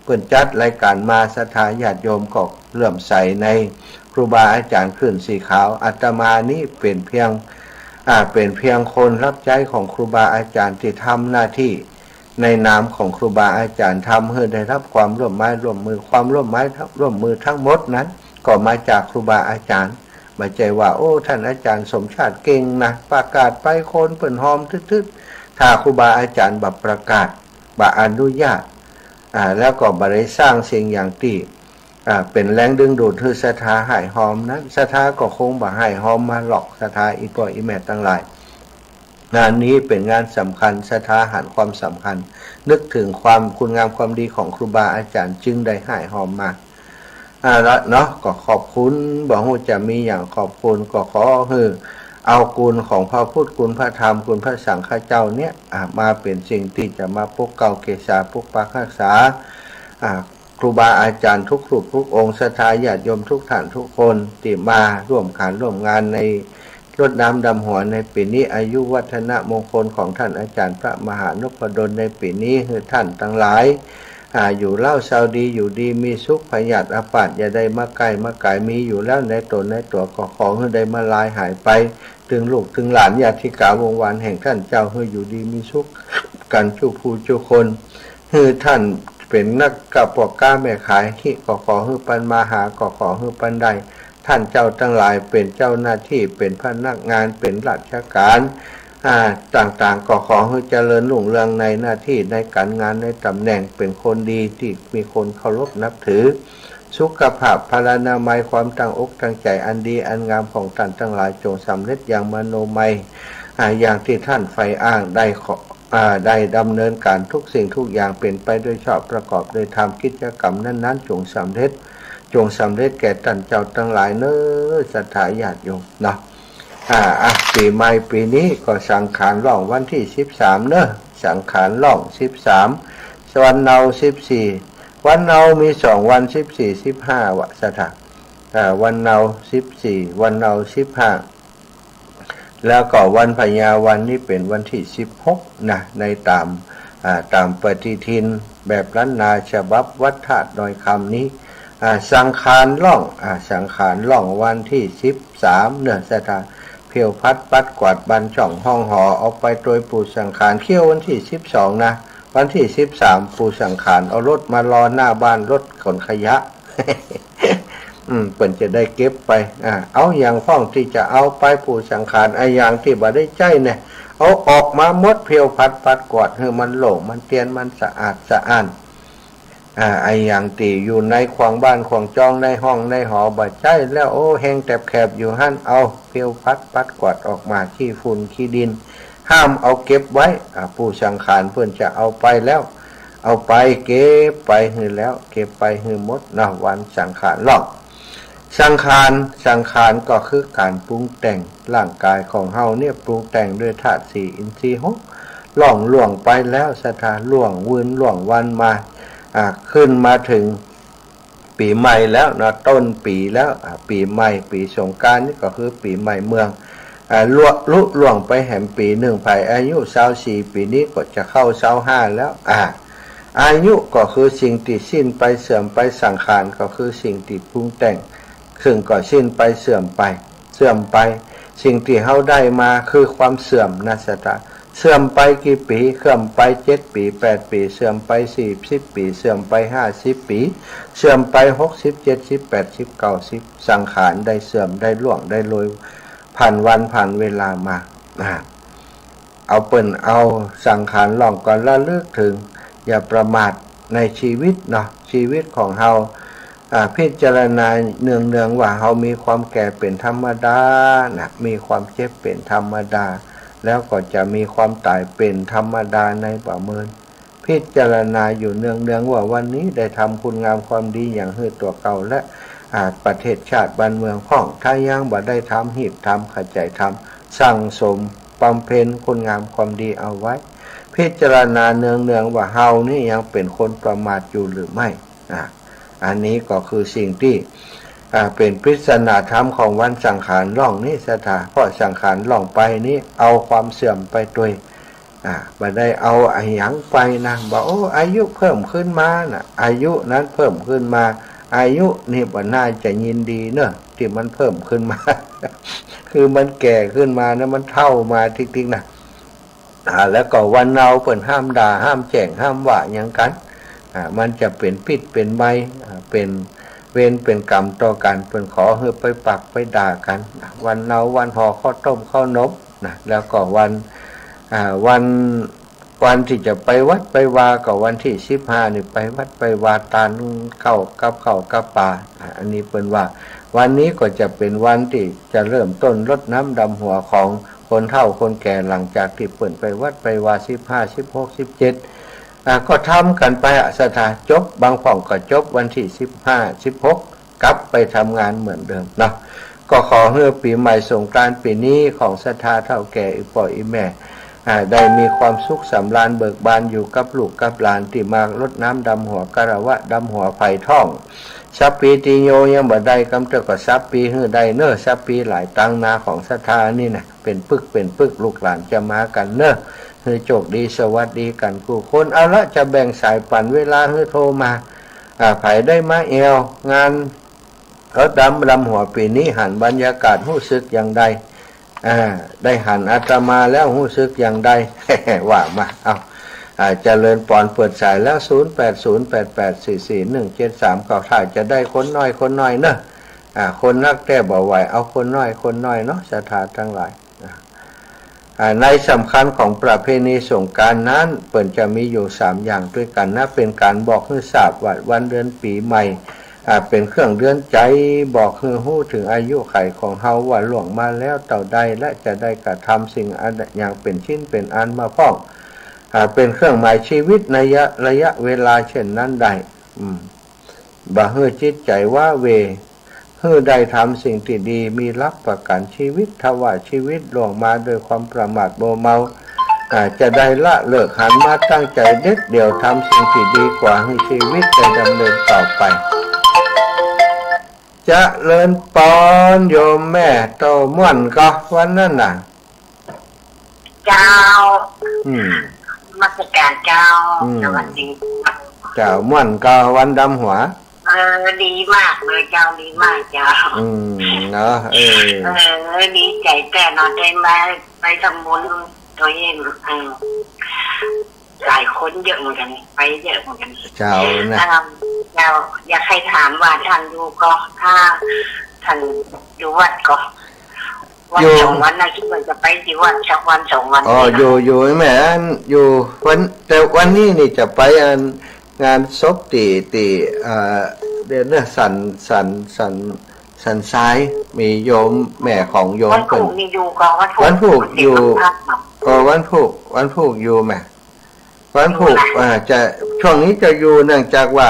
เปิ้นจัดรายก๋านมา ศรัทธาญาติโยมก็เลื่อมใสในครูบาอาจ๋ารย์ขึ้นสีขาว อาตมานี้เป๋นเพียง อ่า เป๋นเพียงคนฮับใจ๊ของครูบาอาจ๋ารย์ตี้ทำหน้าตี้ ในนามของครูบาอาจ๋ารย์ ทำหื้อได้ฮับความร่วมไม้ร่วมมือ ความร่วมไม้ร่วมมือทั้งหมดนั้น ก็มาจากครูบาอาจ๋ารย์ บ่ใจ้ว่า โอ้ ต้านอาจ๋ารย์สมชาติเก่งนะ ประกาศไปคนเปิ้นฮอมตึ๊ดๆ ถ้าครูบาอาจ๋ารย์บ่ประกาศ บ่อนุญาต อ่า แล้วก็บ่ได้สร้างสิ่งอย่างตี้ อ่า เป๋นแรงดึงดูดหื้อศรัทธาหายฮอมนั้น ศรัทธาก็คงบ่หายฮอมมาหรอก ศรัทธาอี่ป้ออี่แม่ตังหลาย งานนี้เป๋นงานสำคัญ ศรัทธาหันความสำคัญ นึกเถิงความคุณงามความดีของครูบาอาจ๋ารย์ จึงได้หายฮอมมา อ่า ละเนาะ ก็ขอบคุณ บ่ฮู้จะมีหยังขอบคุณ ก็ขอหื้อเอาคุณของพระพุทธ คุณพระธรรม คุณพระสังฆเจ้าเนี่ย อ่า มาเป๋นสิ่งตี้จะมาปกเกล้าเกษา ปกปักฮักษา อ่า ครูบาอาจ๋ารย์ทุกรูปทุกองค์ ศรัทธาญาติโยมทุกท่านทุกคน ตี้มาร่วมขันร่วมงานในรดน้ำดำหัวในปี๋นี้ อายุวัฒนมงคลของต้านอาจ๋ารย์พระมหานพดลในปี๋นี้ หื้อต้านตังหลาย อ่า อยู่เล้าเซาดี อยู่ดีมีสุข พยาธิอาพาธอย่าได้มาใก้มาก๋าย มีอยู่แล้วในต๋นในตั๋ว ก็ขอหื้อได้มาลายหายไป ตึงลูกตึงหลาน ญาติกาวงศ์วานแห่งต้านเจ้า หื้ออยู่ดีมีสุขกั๋นจุผู้จุคน หื้อต้านเป๋นนักก๊า ป้อก๊าแม่ขาย ฮิก็ขอหื้อปันมา หาก็ขอหื้อปันได้ ต้านเจ้าตังหลายเป๋นเจ้าหน้าตี้ เป๋นพนักงาน เป๋นราชก๋าน อ่า ต่างๆ ก็ขอหื้อเจริญรุ่งเรืองในหน้าตี้ ในก๋านงาน ในต๋ำแหน่ง เป๋นคนดีตี้มีคนเคารพนับถือ สุขภาพพลานามัย ความตั้งอกตั้งใจ๋อันดีอันงามของต้านตังหลาย จงสำเร็จอย่างมโนมัย อ่า อย่างตี้ต้านใฝ่อ้าง ได้ขอ อ่า ได้ดำเนินก๋านทุกสิ่งทุกอย่างเป๋นไปโดยชอบ ประกอบโดยธรรม กิจกรรมนั้นๆ จงสำเร็จ จงสำเร็จแก่ต้านเจ้าตังหลายเนาะ ศรัทธาญาติโยมเนาะ อ่า อ่ะ ปี๋ใหม่ปี๋นี้ก็สังขารล่องวันตี้สิบสามเนาะ สังขารล่องสิบสาม วันเนาสิบสี่ วันเนามีสองวัน สิบสี่ สิบห้า วะ ศรัทธา อ่า วันเนาสิบสี่ วันเนาสิบห้า แล้วก็วันพญาวันนี้เป๋นวันตี้สิบหกนะ ในต๋าม อ่า ต๋ามปฏิทินแบบล้านนาฉบับวัดธาตุดอยคำนี้ อ่า สังขารล่อง อ่า สังขารล่องวันตี้สิบสามเนาะ ศรัทธา เผี้ยวพัดปัดกวาดบ้านช่องห้องหอ ออกไปโตยปูดสังขาร เขี้ยววันตี้สิบสองนะ วันตี้สิบสาม ปู่สังขารเอารถมารอหน้าบ้าน รถขนขยะ อืม เปิ้นจะได้เก็บไป อ่า เอาหยังพ่องตี้จะเอาไป ปู่สังขาร อะหยังตี้บ่ได้ใจ๊เนี่ย เอาออกมาหมด เผี้ยวผัดปัดกวาด หื้อมันโล่ง มันเตียน มันสะอาดสะอ้าน อ่า อะหยังตี้อยู่ในขวางบ้านขวางจอง ในห้องในหอบ่ใจ๊แล้ว โอ้ แฮงแตบแขบอยู่หั้น เอาเผี้ยวผัดปัดกวาดออกมา ขี้ฝุ่นขี้ดิน ห้ามเอาเก็บไว้ อ่า ปู่สังขารเปิ้นจะเอาไปแล้ว เอาไป เก็บไปหื้อแล้ว เก็บไปหื้อหมดเนาะ วันสังขารล่อง สังขาร สังขารก็คือก๋านปรุงแต่งร่างกายของเฮาเนี่ย ปรุงแต่งด้วยธาตุสี่อินทรีย์หก ล่องล่วงไปแล้ว ศรัทธา ล่วงวืนล่วงวันมา อ่า ขึ้นมาเถิงปี๋ใหม่แล้วเนาะ ต้นปี๋แล้ว อ่า ปี๋ใหม่ ปี๋สงกรานต์นี่ก็คือปี๋ใหม่เมือง อ่า ลุ ลุล่วงไปแหมปี๋นึ่ง ใผอายุซาวสี่ปี๋นี้ก็จะเข้าซาวห้าแล้ว อ่า อายุก็คือสิ่งตี้สิ้นไปเสื่อมไป สังขารก็คือสิ่งตี้ปรุงแต่ง ซึ่งก็สิ้นไปเสื่อมไป เสื่อมไป สิ่งตี้เฮาได้มาคือความเสื่อมนะ ศรัทธา เสื่อมไปกี่ปี๋ เสื่อมไปเจ็ดปี๋ แปดปี๋ เสื่อมไปสี่สิบปี๋ เสื่อมไปห้าสิบปี๋ เสื่อมไปหกสิบ เจ็ดสิบ แปดสิบ เก้าสิบ สังขารได้เสื่อม ได้ล่วง ได้โรย ผ่านวันผ่านเวลามา อ่า เอาเปิ้นเอาสังขารล่องก่อน ระลึกเถิง อย่าประมาทในชีวิตเนาะ ชีวิตของเฮา อ่า พิจารณาเนืองๆ ว่าเฮามีความแก่เป๋นธรรมดานะ มีความเจ็บเป๋นธรรมดา แล้วก็จะมีความต๋ายเป๋นธรรมดาในบ่าเมิน พิจารณาอยู่เนืองๆ ว่าวันนี้ได้ทำคุณงามความดีหยังหื้อตั๋วเก่าและ อ่า ประเทศชาติบ้านเมืองพ่อง ถ้ายังบ่ได้ทำ ฮีบทำ ขยันทำ สั่งสมบำเพ็ญคุณงามความดีเอาไว้ พิจารณาเนืองๆ ว่าเฮานี่ยังเป๋นคนประมาทอยู่หรือไม่ อ่า อันนี้ก็คือสิ่งตี้ อ่า เป๋นปริศนาธรรมของวันสังขารล่องนี้ ศรัทธา เพราะสังขารล่องไปนี้เอาความเสื่อมไปตวย อ่า บ่ได้เอาอะหยังไปนะ บ่า โอ้ อายุเพิ่มขึ้นมานะ อายุนั้นเพิ่มขึ้นมา อายุนี่บ่น่าจะยินดีเนาะ ตี้มันเพิ่มขึ้นมา คือมันแก่ขึ้นมานะ มันเฒ่ามาติ๊กๆ นะ อ่า แล้วก็วันเนาเปิ้นห้ามด่า ห้ามแจ้ง ห้ามว่าหยังกั๋น อ่า มันจะเป๋นพิษเป๋นภัย อ่า เป๋นเวรเป๋นกรรมต่อกั๋น เปิ้นขอหื้อไปปากไปด่ากั๋น อ่า วันเนาวันห่อข้าวต้มข้าวหนมนะ แล้วก็วัน อ่า วัน วันตี้จะไปวัดไปวาก็วันตี้สิบห้านี่ไปวัดไปวา ตานข้าวกับข้าวกับปา อ่า อันนี้เปิ้นว่า วันนี้ก็จะเป๋นวันตี้จะเริ่มต้นรดน้ำดำหัวของคนเฒ่าคนแก่ หลังจากตี้เปิ้นไปวัดไปวา สิบห้า สิบหก สิบเจ็ด อ่า ก็ทำกั๋นไปอะ ศรัทธา จบ บางพ่องก็จบวันตี้สิบห้า สิบหก กลับไปทำงานเหมือนเดิมเนาะ ก็ขอหื้อปี๋ใหม่สงกรานต์ปี๋นี้ของศรัทธาเฒ่าแก่อี่ป้ออี่แม่ อ่า ได้มีความสุขสำราญเบิกบานอยู่กับลูกกับหลานตี้มารดน้ำดำหัว คารวะดำหัวไผ่ท่อง สัพพีติโย ยังบ่ได้กำเตื้อก็สัพพีหื้อได้เน่อ สัพพีหลายตังนาของศรัทธานี่นะ เป๋นปึกเป๋นปึก ลูกหลานจะมากั๋นเน่อ หื้อโจคดีสวัสดีกั๋นกู้คน เอาละ จะแบ่งสายปั๋นเวลาหื้อโทรมา อ่า ใผได้มาแอ่วงานรดน้ำดำหัวปี๋นี้ หันบรรยากาศฮู้สึกอย่างใด อ่า ได้หันอาตมาแล้วฮู้สึกอย่างใด ว่ามา เอา อ่า เจริญปอน เปิดสายแล้ว ศูนย์แปดศูนย์แปดแปดสี่สี่หนึ่งเจ็ดสามเก้า ถ้าจะได้คนน้อยคนน้อยเนาะ อ่า คนนักแต๊บ่ไหว เอาคนน้อยคนน้อยเนาะ ศรัทธาตังหลาย อ่า อ่า ในสำคัญของประเพณีสงกรานต์นั้น เปิ้นจะมีอยู่สามอย่างตวยกั๋นนะ เป๋นก๋านบอกหื้อทราบว่าวันเดือนปี๋ใหม่ อ่า เป๋นเครื่องเตือนใจ๋ บอกหื้อฮู้เถิงอายุขัยของเฮาว่าล่วงมาแล้วเต้าใด และจะได้กระทำสิ่งอันหยังเป๋นชิ้นเป๋นอันมาพ่อง อ่า เป๋นเครื่องหมายชีวิตในระยะ ระยะเวลาเช่นนั้นได้ อืม บ่หื้อจิตใจ๋ว้าเหว่ หื้อได้ทำสิ่งตี้ดี มีหลักประกั๋นชีวิต ถ้าว่าชีวิตล่วงมาด้วยความประมาทมัวเมา อ่า จะได้ละเลิกหันมาตั้งใจ๋เด็ดเดี่ยวทำสิ่งตี้ดีกว่า หื้อชีวิตได้ดำเนินต่อไป เจริญปอนโยมแม่ โตม่วนก่อวันนั้นน่ะ เจ้า อืม นมัสการเจ้า อืม สวัสดี เจ้า ม่วนก่อวันดำหัว เออ ดีมากเลยเจ้า ดีมากเจ้า อืม เนาะ เออ เออ ดีใจ๋แต๊เนาะ ได้มา ไปทำบุญตวยเอง เออ หลายคนเยอะเหมือนกั๋น ไปเยอะเหมือนกั๋น เจ้านะ อ่า เจ้า อยากหื้อถามว่าต้านอยู่ก่อ ถ้าต้านอยู่วัดก่อ วัน อยู่ สองวันนะ กึ๊ดว่าจะไปตี้วัดสักวันสองวัน อ๋อ นี่นะ อยู่ อยู่แม่ อัน อยู่วัน แต่วันนี้นี่จะไปอัน งานศพตี้ ตี้ อ่า เดี๋ยวนะ สัน สัน สัน สันทราย มีโยมแม่ของโยม วันพูก เปิ้น นี่อยู่ก่อ วันพูก วันพูก วันอยู่ วันพระเนาะ ก็วันพูก วันพูกอยู่แม่ วันพูก อยู่นะ อ่า จะ ช่วงนี้จะอยู่เนื่องจากว่า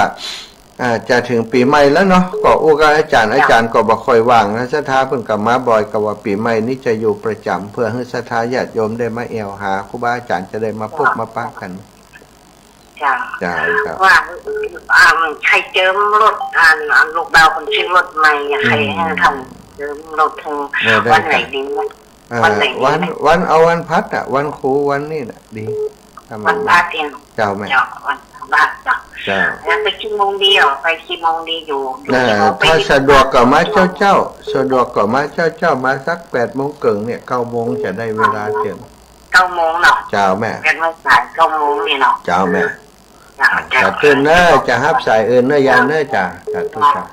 อ่า จะเถิงปี๋ใหม่แล้วเนาะ ก็อู้กับอาจ๋ารย์ เจ้า อาจ๋ารย์ก็บ่ค่อยว่างนะ ศรัทธาเปิ้นก็มาบ่อย ก็ว่าปี๋ใหม่นี้จะอยู่ประจ๋ำ เปื้อหื้อศรัทธาญาติโยมได้มาแอ่วหาครูบาอาจ๋ารย์ จะได้มาพบ เจ้า มาปะกั๋น เจ้า เจ้า เจ้า ว่า อ่า ใค่เจิมรถ อ่า ลูกบ่าวคนซื้อรถใหม่อะ อืม ใค่หื้อต้านเจิมรถเถิง เออ ได้ วันไหน เจ้า ดีวะ อ่า วันไหนดี วัน นะ วัน เอาวันพฤหัสอะ วันครูวันนี้น่ะ ดี ถ้ามัน วันพฤหัสเอง เจ้าแม่ เจ้า วันพฤหัสเนาะ เจ้า แล้วไปกี่โมงดีอ่ะ ไปกี่โมงดี อยู่ อยู่ น่ะ กี่โมง ไป ถ้า กี่โมง สะดวกก็มาเจ๊าๆ สะดวกก็มาเจ๊าๆ มาสักแปดโมงเกิ่งเนี่ย เก้าโมงจะได้เวลาเจิม เก้าโมงเนาะ เจ้าแม่ แปดโมงสาย เก้าโมงนี่เนาะ เจ้าแม่ เจ้า เจ้า สาธุเน้อ จะฮับสายอื่นเน้อ ยามเน้อ เจ้า สาธุ เจ้า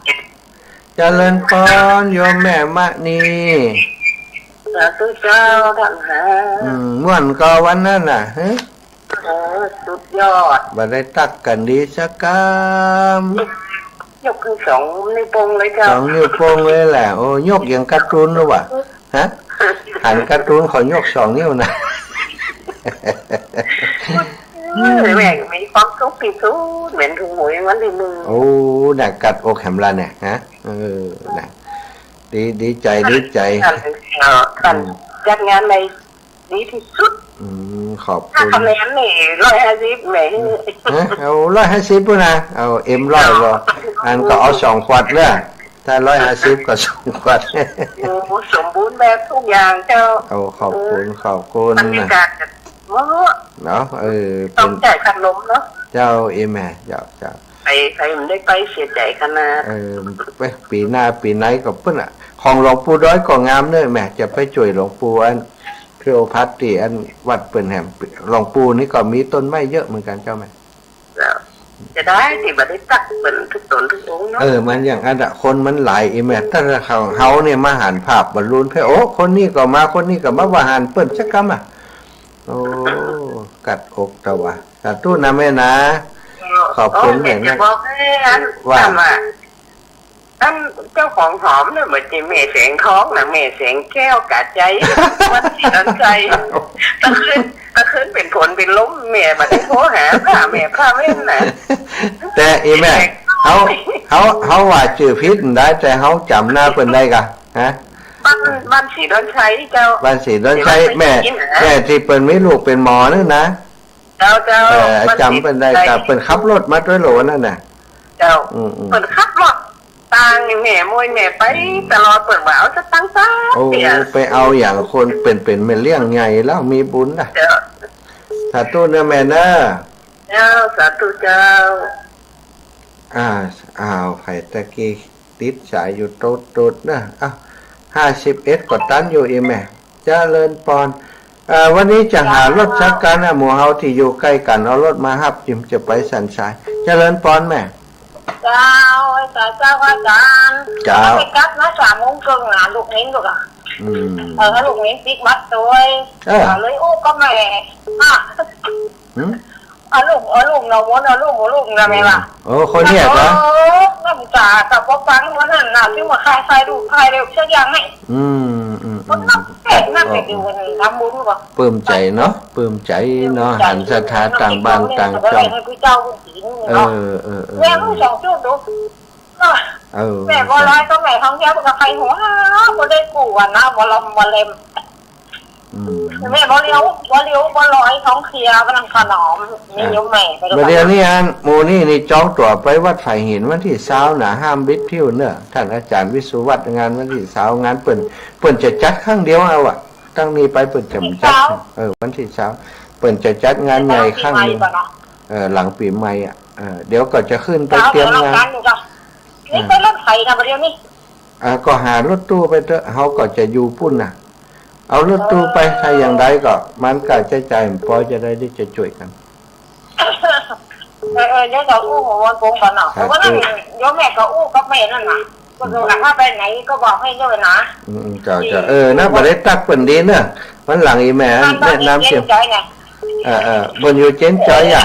เจ้า เจริญพรโยมแม่มะนี สาธุเจ้า ต้านหา อืม ม่วนก่อวันนั้นน่ะ ฮะ เออ สุดยอด บ่ได้ตั๊กกั๋นดีสักกำ ยกขึ้นสองนิ้วโป้งเลยเจ้า สองนิ้วโป้งเลยแหละ โอ้ ยกอย่างการ์ตูนหรือวะ ฮะ หันการ์ตูนเขายกสองนิ้วนะ เออ แม่มีความสุขตี้สุด แม่นถูกหวยวันตี้หนึ่ง โอ้ น่ากัดอกแหมละเนี่ย ฮะ เออ น่ะ ดี ดีใจ๋ ดีใจ๋ ท่าน เอ่อ ท่าน อืม จัดงานใน ดีตี้สุด อืม ขอบคุณ ถ้าคะแนนนี่ ร้อยห้าสิบ แหม ฮะ เอาร้อยห้าสิบพุ้นนะ เอาเอ็มร้อย เจ้า บ่ อันก็เอาสองขวดเลย ถ้าร้อยห้าสิบก็สองขวด โอ้ สมบูรณ์แบบทุกอย่างเจ้า เอา ขอบคุณ เออ ขอบคุณ บรรยากาศก็เหมาะ เนาะ เออ ต้อง เปิ้น จ่ายค่าลมเนาะ เจ้า เอแม่ เจ้า เจ้า ไป ไปมันได้ไปเสียใจ๋ขนาด เออ ไป ปี๋หน้า ปี๋ไหนก็เปิ้นอะ ของหลวงปู่ด้อยก็งามเน้อแม่ จะไปจ้วยหลวงปู่อัน เพียวพัดตี้อันวัดเปิ้นแหม หลวงปู่นี่ก็มีต้นไม้เยอะเหมือนกั๋นเจ้าแม่ เจ้า จะได้ตี้บ่ได้ตั๊กเปิ้นทุกต๋นทุกองค์เนาะ เออ มันอย่างอั้นอะ คนมันหลายอีแม่ แต่ถ้าเขา เฮาเนี่ยมาหันภาพบอลลูนเพ่น โอ้ คนนี้ก็มา คนนี้ก็มา บ่หันเปิ้นสักกำอะ โอ้ กัดอกตะวะ สาธุนะแม่นะ เออ ขอบคุณ โอ้ แม่นะ แม่จะบอกให้อัน ว่า ว่า อันเจ้าของหอมเนี่ย บ่ใจ้แม่แสงทองนะ แม่แสงแก้วกาใจ๋ วันศรีดอนชัย ตะคืน ตะคืนเป๋นฝนเป๋นลม แม่บ่ได้โทรหา พาแม่พาเว้นนะ แต่อีแม่ แม่ เฮา เฮา เฮาว่าจื้อผิดบ่ได้ แต่เฮาจ๋ำหน้าเปิ้นได้ก่ะ ฮะ บ้าน บ้านศรีดอนชัยเจ้า บ้านศรีดอนชัย ศรีดอนชัย แม่ ศรีดอนชัย แม่ตี้เปิ้นมีลูกเป๋นหมอนั่นนะ เจ้า เจ้า เออ บ้านศรีดอนชัย จ๋ำเปิ้นได้ก่ะ เปิ้นขับรถมาตวยโหลนั่นน่ะ เจ้า อืม อืม เปิ้นขับรถ ตางแม่มวยแม่ไป อืม ตลอด เปิ้นบ่เอาสตางค์สัก โอ้ เตื้อ ไปเอาอย่างคนเป๋น เป๋นแม่เลี้ยงใหญ่แล้วมีบุญนะ เจ้า สาธุเน้อแม่เน้อ เจ้า สาธุเจ้า อ่า อ้าว ใผตะกี้ติดสายอยู่ตุ๊ดๆ นะ อ้าว ห้าสิบเอ็ด ก็ตันอยู่อีแม่ เจริญปอน เอ่อ วันนี้จะหารถสักคันนะ หมู่เฮาตี้อยู่ใก้กั๋น เอารถมาฮับ จึงจะไปสันทราย เจริญปอนแม่ เจ้า เจ้า เจ้า อาจ๋ารย์ เจ้า ไปกลับนะ สามโมงเกิ่งนะ ลูกเม้นลูกอะ อืม เออ ลูกเม้นปิ๊กบัตรตวย เออ เอาเลย อู้ ก็แม่ อ่ะ หืม เอาลูก เอาลูก เอาวน เอาลูก เอาลูกนะแม่ว่า โอ้ คนเนี่ยเหรอ โอ้ น้ำต๋ากับบ่ฟังวันนั้นน่ะ ตี้ว่าขาย ขายลูก ขายเร็วสักอย่างไง อืม อืม อืม มันต้องเสร็จนั่นไปดูวันนี้ทำบุญก่อน ปลื้มใจ๋เนาะ ปลื้มใจ๋เนาะ หันศรัทธาต่างบ้านต่างจ้อง ให้ผู้เจ้าผู้ศีล เออ เนาะ เออ เออ แม่ผู้สองจุดดู เออ แม่บ่ลอยก็แม่ท้องเสีย มันก็ใครหัว บ่ได้กู้อะนะ บ่ลอมบ่เล็ม อืม แม่บ่เลียว บ่เลียว บ่ลอย ท้องเสีย กำลังถนอม นี่ อ่ะ โยมแม่ไป บ่าเดี่ยวนี้อัน หมู่นี้นี่จองตั๋วไปวัดไผ่หินวันตี้ซาวนะ ห้ามบิดผิวเน้อ ต้านอาจ๋ารย์วิสุวัฒน์ งานวันตี้ซาว งานเปิ้น เปิ้นจะจัดครั้งเดียวเอาอะ ตั้งนี้ไปเปิ้นจะบ่จัด วันตี้ซาว เออ วันตี้ซาว เปิ้นจะจัดงานใหญ่ครั้งหนึ่ง เออ หลังปี๋ใหม่อะ เออ เดี๋ยวก็จะขึ้นไปเตรียมงาน เดี๋ยวเรากันดูก่อน นี่ไปรถไฟนะ บ่าเดี่ยวนี้ อ่า ก็หารถตู้ไปเต๊อะ เฮาก็จะอยู่ปู้นน่ะ เอารถตู้ไป เออ ถ้าอย่างใดก็ มันก็ใจ๊จ่ายบ่ปอ จะได้ ได้จะจ้วยกั๋น เออ เออ เดี๋ยวจะอู้หัววันโกงก่อนเนาะ ครับ แต่ว่านั้น เดี๋ยวแม่ก็อู้กับแม่นั่นน่ะ ก็คือถ้าไปไหนก็บอกให้ด้วยนะ อืม เจ้า เจ้า เออ นะ บ่ได้ตักเปิ้นดีเนอะ วันหลังอีแม่แนะนำเจ้า เออ เออ เปิ้นอยู่เจ๊นจอยอะ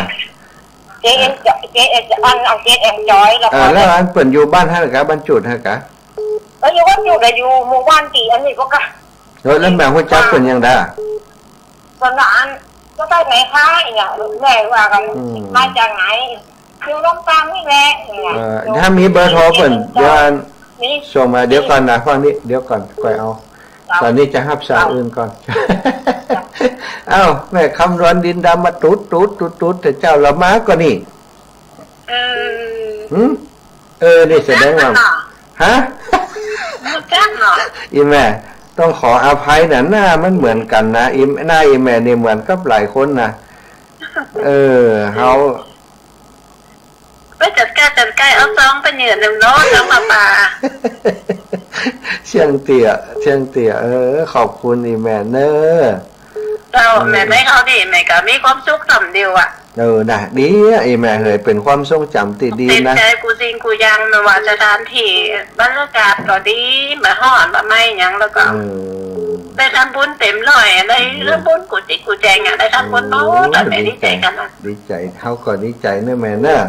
เจ๊เอ็นจอย เจ๊เอ็น อัน อันเจ๊เอ็นจอย แล้วก็ เออ แล้วอันเปิ้นอยู่บ้านหั้นกะ บ้านจุดหั้นกะ เออ อยู่บ้านจุดอะ อยู่หมู่บ้านตี้อันนี้ก็กะ เออ แล้วแม่ฮู้จักเปิ้นยังดา เปิ้นว่าอัน จะไปไหนคะ เนี่ย แม่ว่ากัน อืม มาจากไหน อยู่ลำปางนี่แหละ เนี่ย เออ ถ้ามีเบอร์โทรเปิ้น เดี๋ยวอัน นี่ ส่งมา เดี๋ยวก่อนนะ ฟังนี้ เดี๋ยวก่อน ก่อยเอา ครับ ตอนนี้จะฮับสายอื่นก่อน ครับ เอ้า แม่คำนวณดินดำมาตุ๊ดตุ๊ดตุ๊ดตุ๊ด แต่เจ้าละมาก่อนี่ เออ หึ เออ นี่แสดงว่า ฮะ รู้จักเนาะ อีแม่ ต้องขออภัยนะ หน้ามันเหมือนกันนะ อี หน้าอีแม่นี่เหมือนกับหลายคนนะ เออ เฮา ไปจัดการจัดการเอาซองไปยื่นนำเนาะ ซองผ้าป่า เชียงเตี้ย เชียงเตี้ย เออ ขอบคุณอีแม่เน้อ เจ้า อืม แม่ได้เข้าดี แม่ก็มีความสุขส่ำเดียวอะ เออ นะ ดีอะ อีแม่เหย เป๋นความทรงจ๋ำตี้ดีนะ เต็มใจ๋กู้สิ่งกู้อย่าง บ่ว่าสถานตี้ บรรยากาศก็ดี บ่ฮ้อนบ่ไหม้หยัง แล้วก็ เออ ได้ทำบุญเต็มร้อย ได้ อืม ทำบุญกู้จิตกู้แจงอะ ได้ทำบุญหมด โอ้ แม่ดีใจ๋กั๋นนะ ดีใจ๋ เฮาก็ดีใจ๋เน้อแม่เน้อ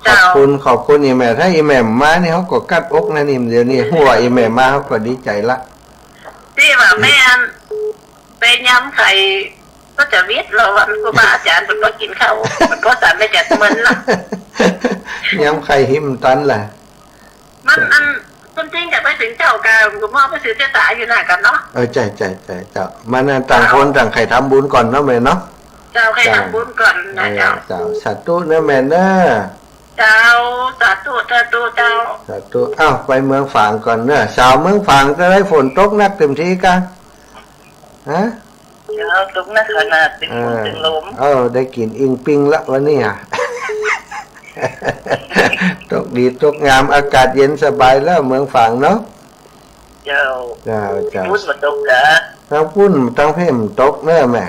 เจ้า ขอบคุณ ขอบคุณอีแม่ ถ้าอีแม่บ่มานี่ เฮาก็กั๊ดอกนะนี่ เดี๋ยวนี้ หัวอีแม่มา เฮาก็ดีใจ๋ละ ตี้ว่าแม่น ไปยำไข่ก็จะวิตเราอะ ครูบาอาจ๋ารย์เปิ้นบ่กิ๋นข้าว เปิ้นบ่สันไปจัดเมินละ ยำไข่หิมตันล่ะ มันอัน คนจริงจะไปเถิงเจ้ากะ ก็มอบไปซื้อเจ๊ต๋าอยู่หน้ากั๋นเนาะ เออ ใจ้ ใจ้ ใจ้ เจ้า มันน่ะ ต่างคนต่างใค่ทำบุญก่อนเนาะแม่เนาะ เจ้า ใค่ทำบุญก่อนนะ เออ เจ้า เจ้า สาธุเน้อแม่เน้อ เจ้า สาธุ สาธุ เจ้า สาธุ อ้าว ไปเมืองฝางก่อนเน้อ สาวเมืองฝางจะได้ฝนตกนักเต็มทีกะ ฮะ เจ้า ตกนักขนาดตึงฝนตึงลม เออ ได้กิ๋นอิงปิงละวันนี้อะ ตกดีตกงาม อากาศเย็นสบายแล้วเมืองฝางเนาะ เจ้า เจ้า เจ้า ปุ้นบ่ตกกะ ตางปุ้นตางเพ่นบ่ตกเน้อแม่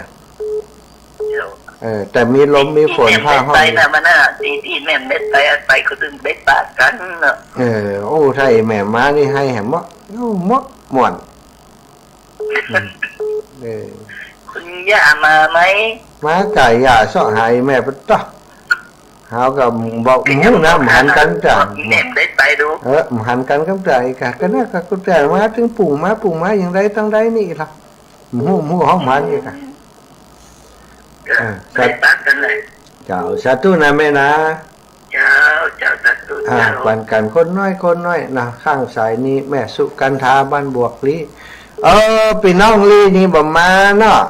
เจ้า เออ แต่มีลมมีฝน ตี้แม่น ฟ้าฮ้อง เบ็ดไปนะมันน่ะ ตี้ ตี้แม่นเบ็ดไป ไปก็ตึงเบ็ดปากั๋นเนาะ เออ โอ้ ถ้าไอ้แม่มานี่ไห้แหมเมาะ โอ้ เมาะม่วน อืม เออ คุณย่ามาไหม มากะย่าเซาะหาไอ้แม่ปะต๊ะ เฮาก็บ่ฮู้นะ บ่หันกั๋นจ้ะ แม่บ่ได้ไปดู เออ บ่หันกั๋นกั๋นจ้ะ อีกะ กะเนี่ยกะกูแต่มาตึงปู่มา ปู่มาอย่างใดตังใดนี่ล่ะ บ่ฮู้ บ่ฮู้ เฮาบ่หันอีกะ เออ เออ บ่ได้ปะกั๋นเลย เจ้า สาธุนะแม่นะ เจ้า เจ้า สาธุ อ่า เจ้า ปั๋นกั๋นคนน้อยคนน้อยนะ ข้างสายนี้แม่สุกันธาบ้านบวกลี้ เออ ปี้น้องลี้นี่บ่มาเนาะ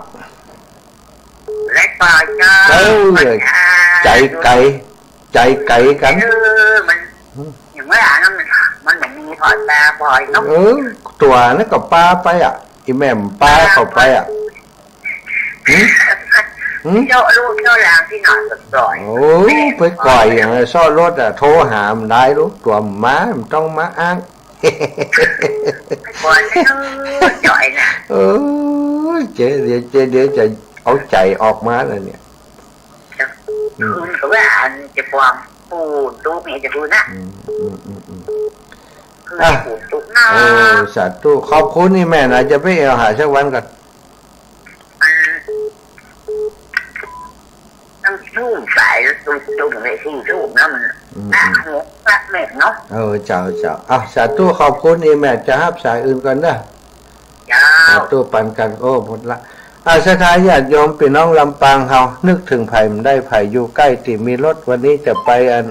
เล็กป่าเจ้า เออ ใจ๋ไก๋ ใจ๋ไก๋กั๋น เออ มัน อืม อย่างว่านั้นมัน มันบ่มีพ่อตาบ่อยเนาะ เออ ตั๋วนั้นก็ปาไปอะ อีแม่มันปาเข้าไปอะ หึ หึ เจาะลูกเจาะหลานตี้หน้าปากซอย โอ้ ไปก่อยอย่างนั้น ซ้อรถอะ โทรหามันได้ลูก ตั๋วมันมา มันต้องมาอ้าง ไปก่อนเนอะ จ่อยน่ะ เออ เจ๊ เดี๋ยว เจ๊ เดี๋ยวจะเอาใจ๋ออกมาแล้วเนี่ย อืม คืนก็ว่าอันจะปลอม ปู่ตุ๊กนี่จะคืนน่ะ อืม อืม อืม อืม คืน อ่ะ ปู่ตุ๊กนะ โอ้ สาธุ ขอบคุณนี่แม่นะ จะไปแอ่วหาสักวันก่อน อัน ตั้งทุ่มสายแล้วตุ้มๆ เลย สี่ทุ่มนะมัน อืม อ่ะ อืม หกละแม่เนาะ เออ เจ้า เจ้า อ่ะ สาธุ ขอบคุณนี่แม่ จะฮับสายอื่นก่อนเด้อ เจ้า สาธุ ปั๋นกั๋น โอ้ หมดละ อ่ะ ศรัทธาญาติโยม ปี้น้องลำปางเฮา นึกเถิงใผบ่ได้ ใผอยู่ใก้ตี้มีรถ วันนี้จะไปอัน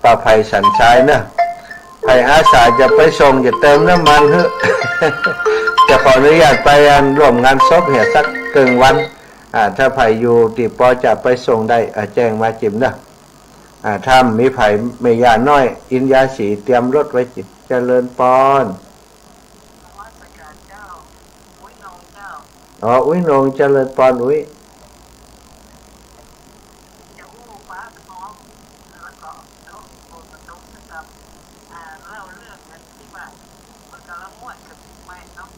ป่าไผ่สันทรายเนาะ ใผอาสาจะไปส่ง จะเติมน้ำมันหื้อ จะขออนุญาตไปอันร่วมงานศพเหียสักเกิ่งวัน อ่า ถ้าใผอยู่ตี้ปอจะไปส่งได้ อ่า แจ้งมาจิมเนาะ อ่า ถ้าบ่มีใผ แม่ย่าน้อย อินยาสี เตรียมรถไว้จิม เจริญปอน นมัสการเจ้า อุ๊ยนงเจ้า อ๋อ อุ๊ยนง เจริญปอน อุ๊ย จะอู้ฟ้าทอง แล้วก็นกโพธิ์นกสะกำ อ่า เล่าเรื่องกันตี้ว่า เปิ้นก่ำลังม่วนกั๋นใหม่เนาะ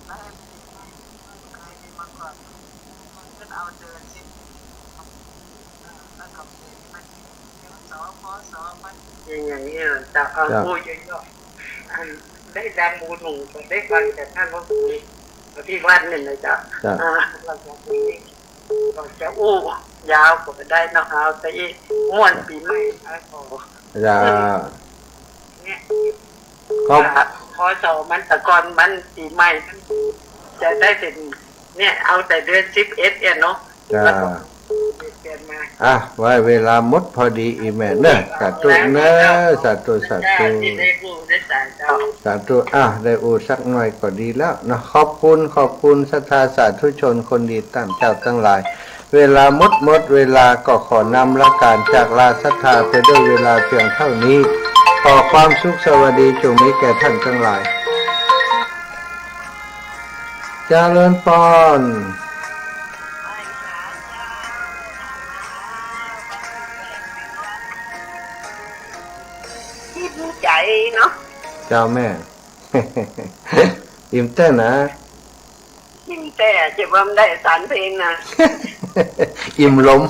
แล้วแอมตี้เคยมีมาก่อน เปิ้นเอาเดินสิ อ่า อย่างนี้นะเจ้า เอา เจ้า พูดย่อๆ อันได้ดังหมู่หนุ่มก็ได้ฟังจากท่านพระครูอภิวัฒน์เนี่ยนะเจ้า เจ้า อ่า เราจะมี ก็จะอู้ยาวก็ได้เนาะ เอาซะอีก ม่วนปี๋ใหม่นะ ขอ เจ้า อืม เนี่ย ครับ อ่า พ.ศ. มัน แต่ก่อนมันปี๋ใหม่มันจะได้เป๋น เนี่ย เอาแต่เดือนสิบเอ็ดเนี่ยเนาะ เจ้า แล้วก็เปลี่ยนมา อ่ะ ว่าเวลาหมดพอดีอีแม่เนอะ สาธุเนอะ สาธุ สาธุ เจ้า ที่ได้อู้ได้สาเจ้า สาธุ อ่ะ ได้อู้สักหน่อยก็ดีแล้วเนาะ ขอบคุณ ขอบคุณศรัทธาสาธุชนคนดีตามเจ้าตังหลาย เวลาหมด หมดเวลาก็ขอนำละก๋านจากลาศรัทธาไปด้วยเวลาเพียงเต้านี้ ขอความสุขสวัสดีจงมีแก่ท่านตังหลาย เจริญพร อิ่มใจ๋เนาะ เจ้าแม่ อิ่มแต๊นะ อิ่มแต๊ จะว่ามันได้สารเพลงนะ อิ่มลม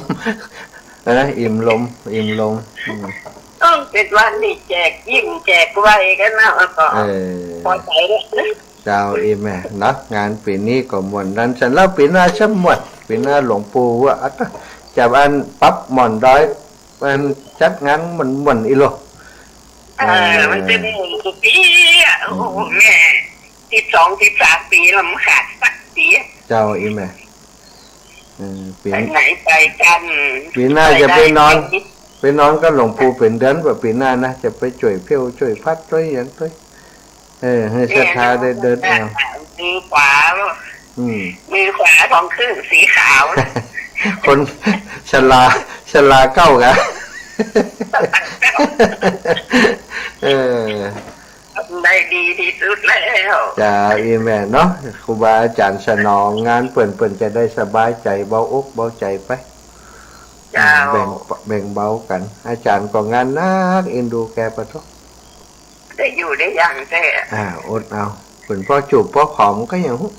นะ อิ่มลม อิ่มลม อืม ต้องเป๋นวันนี้แจกยิ้มแจกใบ้กั๋นนะ แล้วก็ เออ ปอใจ๋แล้วนะ เจ้า อีแม่เนาะ งานปี๋นี้ก็ม่วนดันสัน แล้วปี๋หน้าจะม่วน ปี๋หน้าหลวงปู่ว่า อ่ะ จะอันปรับหม่อนดอย อันจัดงานม่วนๆ อีโล เออ เออ มันเป๋นหมู่ปี๋อะ โอ้โห อืม แม่ สิบสอง สิบสาม ปี๋แล้วมันขาดสักปี๋ เจ้า อีแม่ เออ ปี๋ ไปไหนไปกั๋น ปี๋หน้าจะไปนอน ไปไหนไปกั๋น ไปนอนกับหลวงปู่เป๋นเดือนกว่าปี๋หน้านะ จะไปจ้วยเพลวจ้วยพัดจ้วยหยังจ้วย เออ หื้อศรัทธาได้เดินเอา มือขวา อืม มือขวาของเครื่องสีขาว คนชรา ชราเก้ากะ เออ ได้ดีตี้สุดแล้ว เจ้า อีแม่เนาะ ครูบาอาจ๋ารย์สนองงานเปิ้น เปิ้นจะได้สบายใจ๋ เบาอกเบาใจ๋ไป เจ้า แบ่ง แบ่งเบากั๋น อาจ๋ารย์ก็งานหนัก เอ็นดูแกปะโธ่ ได้อยู่ได้หยังแต๊ อ่า อดเอา เปิ้นพอจูบพอหอมก็ยังฮู้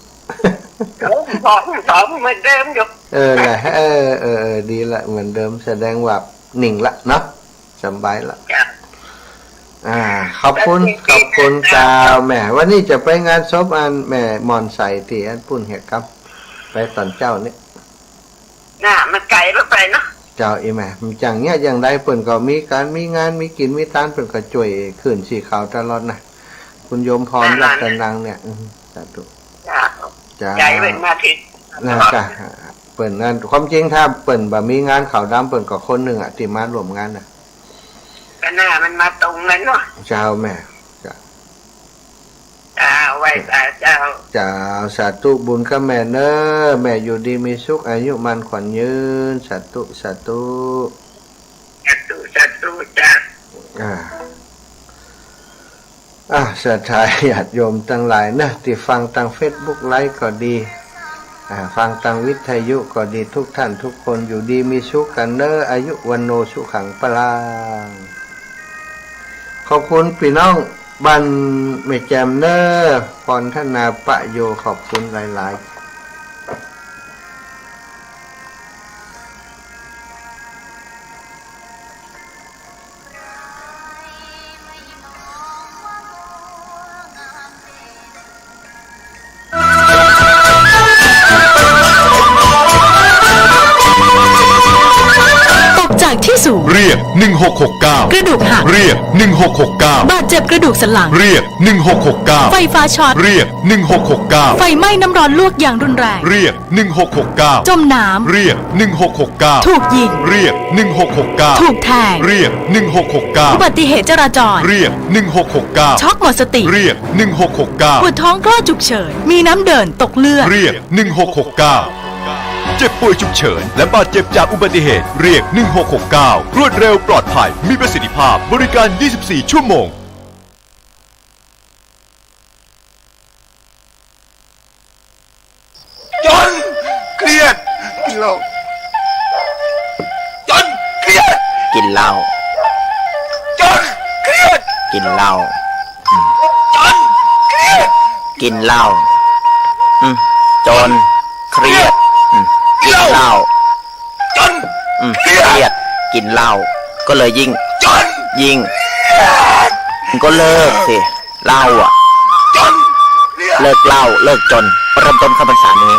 โอ้ หอม หอมเหมือนเดิมอยู่ เออ แหละ เออ เออ เออ ดีละ เหมือนเดิม แสดงว่านิ่งละเนาะ สบายละ จ้ะ อ่า ขอบคุณ ขอบคุณเจ้า แม่ วันนี้จะไปงานศพอันแม่หม่อนใสตี้อันปุ้นเหียกำ ไปต๋อนเจ๊านี้ น่ะ มันไก๋ไปเนาะ เจ้า อีแม่ มันจั่งเนี้ย อย่างใดเปิ้นก็มีก๋านมีงาน มีกิ๋นมีตาน เปิ้นก็จ้วยคืนสีขาวตลอดนะ คุณโยมพรรัตนังเนี่ย อืม สาธุ เจ้า เจ้า ใจ๋เปิ้นมาถิง น่ะ เจ้า เปิ้นนั้น ความจริงถ้าเปิ้นบ่มีงานขาวดำ เปิ้นก็คนนึ่งอะ ตี้มาร่วมงานน่ะ ก็น่ามันมาตรงกั๋นเนาะ เจ้าแม่ เจ้า เจ้า ไหว้สาเจ้า เจ้า สาธุบุญกับแม่เน้อ แม่อยู่ดีมีสุข อายุมั่นขวัญยืน สาธุ สาธุ สาธุ สาธุ เจ้า อ่า อ่ะ ศรัทธาญาติโยมตังหลายเน้อ ตี้ฟังตางเฟซบุ๊กไลฟ์ก็ดี อ่า ฟังตางวิทยุก็ดี ทุกท่านทุกคนอยู่ดีมีสุขกั๋นเน้อ อายุวัณโณสุขังพลัง ขอบคุณปี้น้องบ้านแม่แจ่มเน้อ พรธนาปะโย ขอบคุณหลายๆ ตกจากที่สูง เรียก หนึ่งหกหกเก้า กระดูกหัก เรียก หนึ่งหกหกเก้า บาดเจ็บกระดูกสันหลัง เรียก หนึ่งหกหกเก้า ไฟฟ้าช็อต เรียก หนึ่งหกหกเก้า ไฟไหม้น้ำร้อนลวกอย่างรุนแรง เรียก หนึ่งหกหกเก้า จมน้ำ เรียก หนึ่งหกหกเก้า ถูกยิง เรียก หนึ่งหกหกเก้า ถูกแทง เรียก หนึ่งหกหกเก้า อุบัติเหตุจราจร เรียก หนึ่งหกหกเก้า ช็อกหมดสติ เรียก หนึ่งหกหกเก้า ปวดท้องคลอดฉุกเฉิน มีน้ำเดิน ตกเลือด เรียก หนึ่งหกหกเก้า เจ็บป่วยฉุกเฉิน และบาดเจ็บจากอุบัติเหตุ เรียก หนึ่งหกหกเก้า รวดเร็ว ปลอดภัย มีประสิทธิภาพ บริการ ยี่สิบสี่ ชั่วโมง จนเครียด กินเหล้า จนเครียด กินเหล้า จนเครียด กินเหล้า อืม จนเครียด กินเหล้า อืม จนเครียด อืม กินเหล้า จน อืม เครียด เครียด กิ๋นเหล้า ก็เลยยิ่งจน ยิ่ง ก็เลิกสิ เหล้าอะ จน เลิกเหล้า เลิกจน เริ่มต้นเข้าพรรษานี้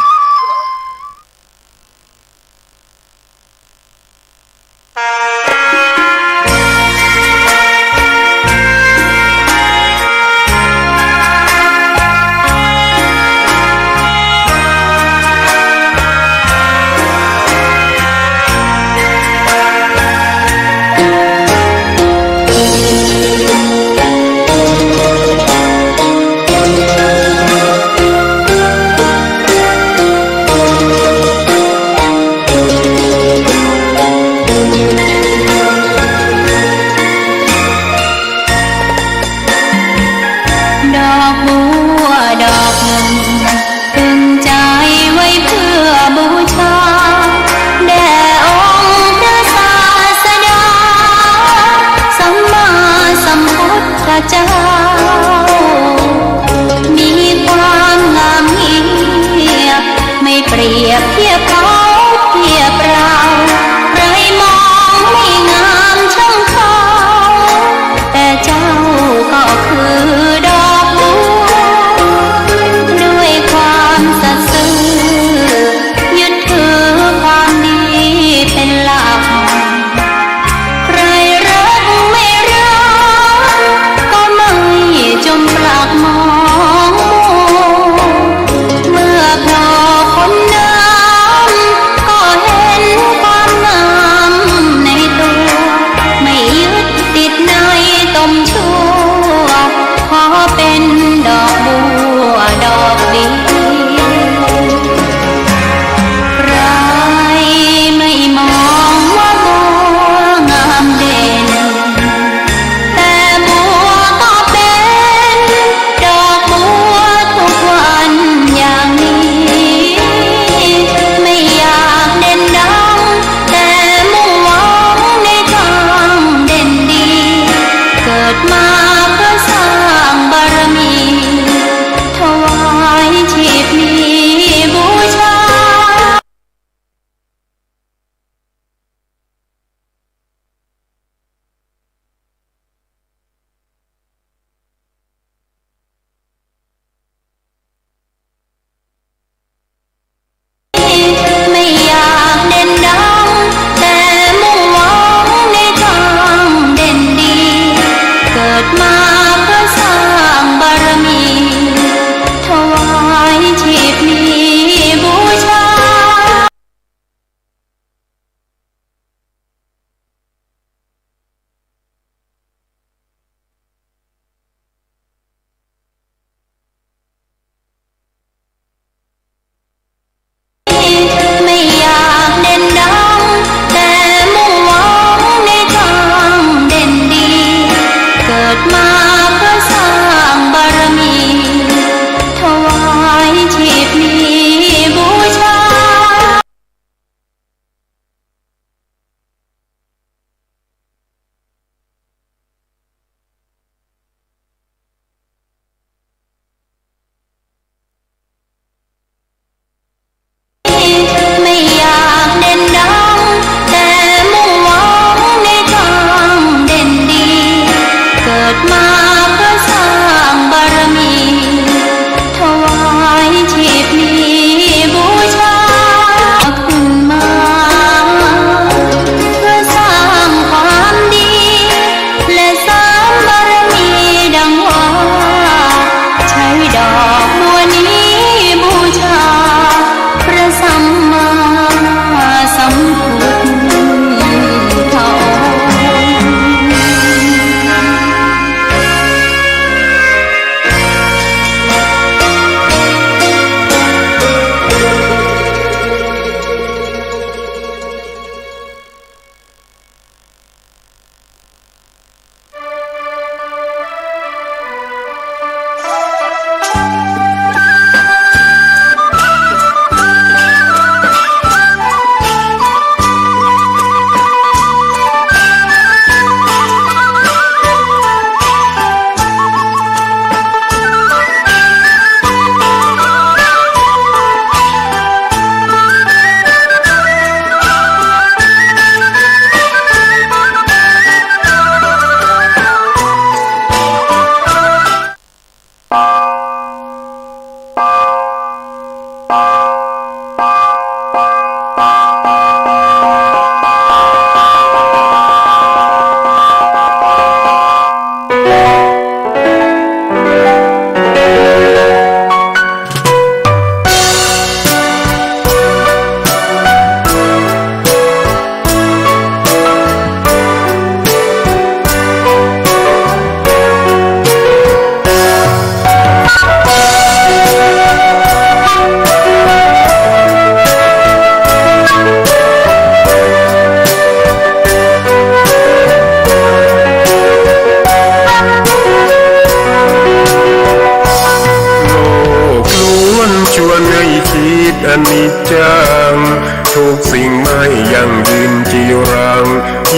สิ่งไม่ยั่งยืนจีรัง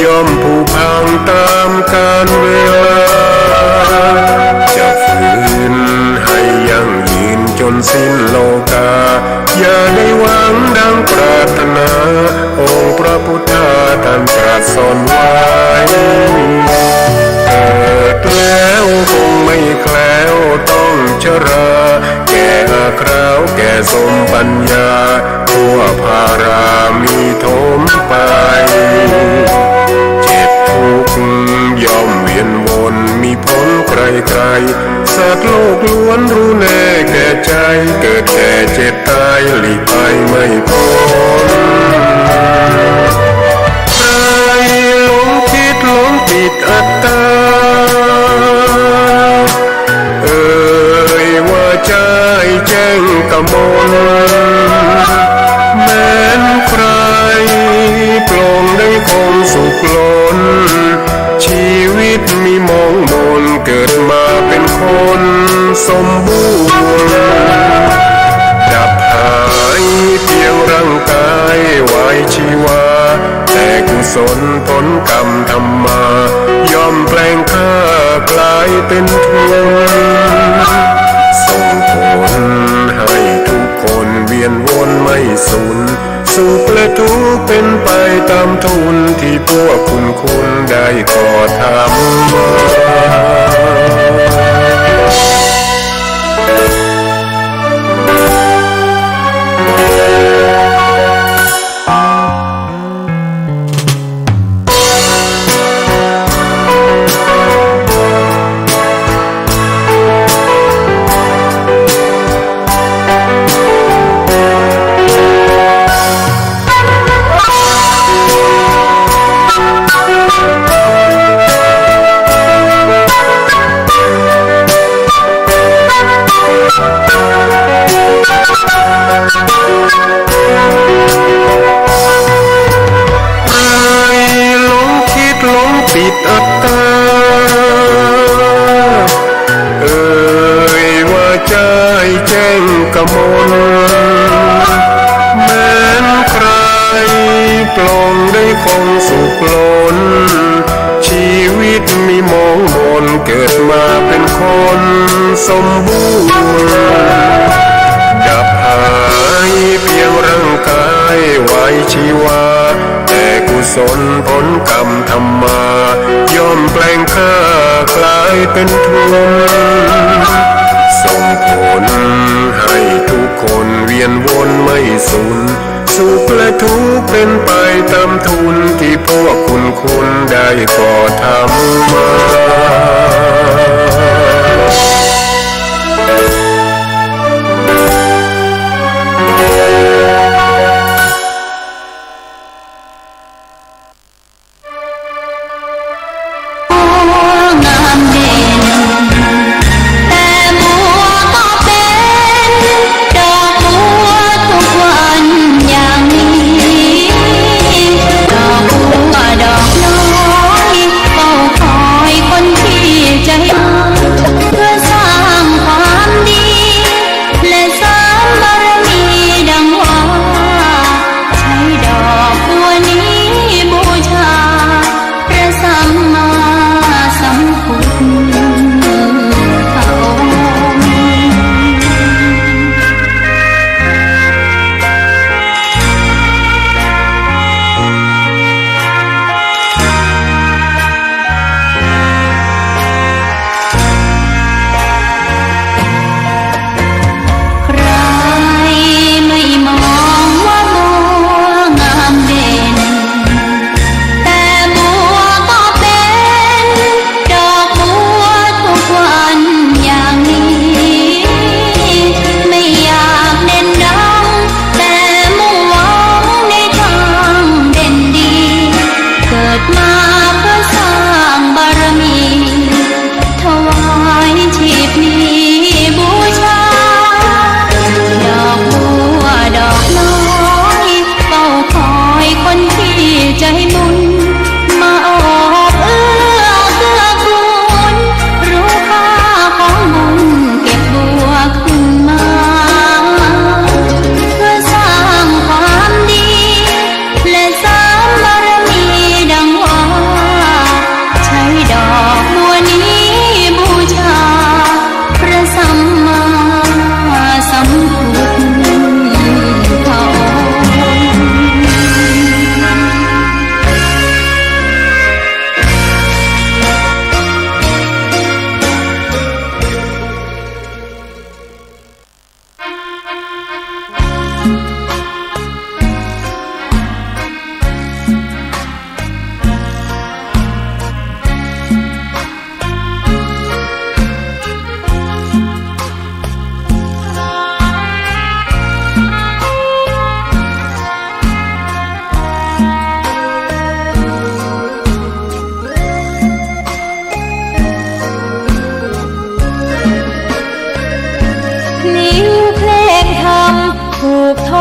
ย่อมผุพังต๋ามกาลเวลา จะฝืนให้ยั่งยืนจ๋นสิ้นโลกา อย่าได้หวังดังปรารถนา องค์พระพุทธาท่านตรัสสอนไว้ เกิดแล้วคงไม่แคล้วต้องชรา แก่อาคราวแก่สมปัญญา ทั่วพารามีถมไป เจ็บทุกข์ย่อมเวียนวน มีพ้นใครๆ สัตว์โลกล้วนรู้แน่แก่ใจ เกิดแก่เจ็บตายหลีกไปไม่พ้น ใครหลงคิดหลงติดอัตตา เอ่ยว่าใจ้แจ้งกมล แม้นใครปลงได้คงสุขล้น ชีวิตมีหมองหมน เกิดมาเป็นคนสมบูรณ์ ดับหายเพียงร่างกายวายชีวา แต่กุศลผลกรรมทำมา ย่อมแปลงค่ากลายเป็นทุน ส่งผลให้ทุกคนเวียนวนไม่สูญ สุขและทุกข์เป็นไปต๋ามทุน ตี้พวกคุณคุณได้ก่อทำมา ใครหลงคิดหลงติดอัตตา เอ่ยว่าใจ้แจ้งกมล แม้นใครปลงได้คงสุขล้น ชีวิตมีหมองหมน เกิดมาเป็นคนสมบูรณ์ ดับหายเพียงร่างกายวายชีวา แต่กุศลผลกรรมทำมา ย่อมแปลงค่ากลายเป็นทุน ส่งผลให้ทุกคนเวียนวนไม่สูญ สุขและทุกข์เป็นไปต๋ามทุน ตี้พวกคุณคุณได้ก่อทำมา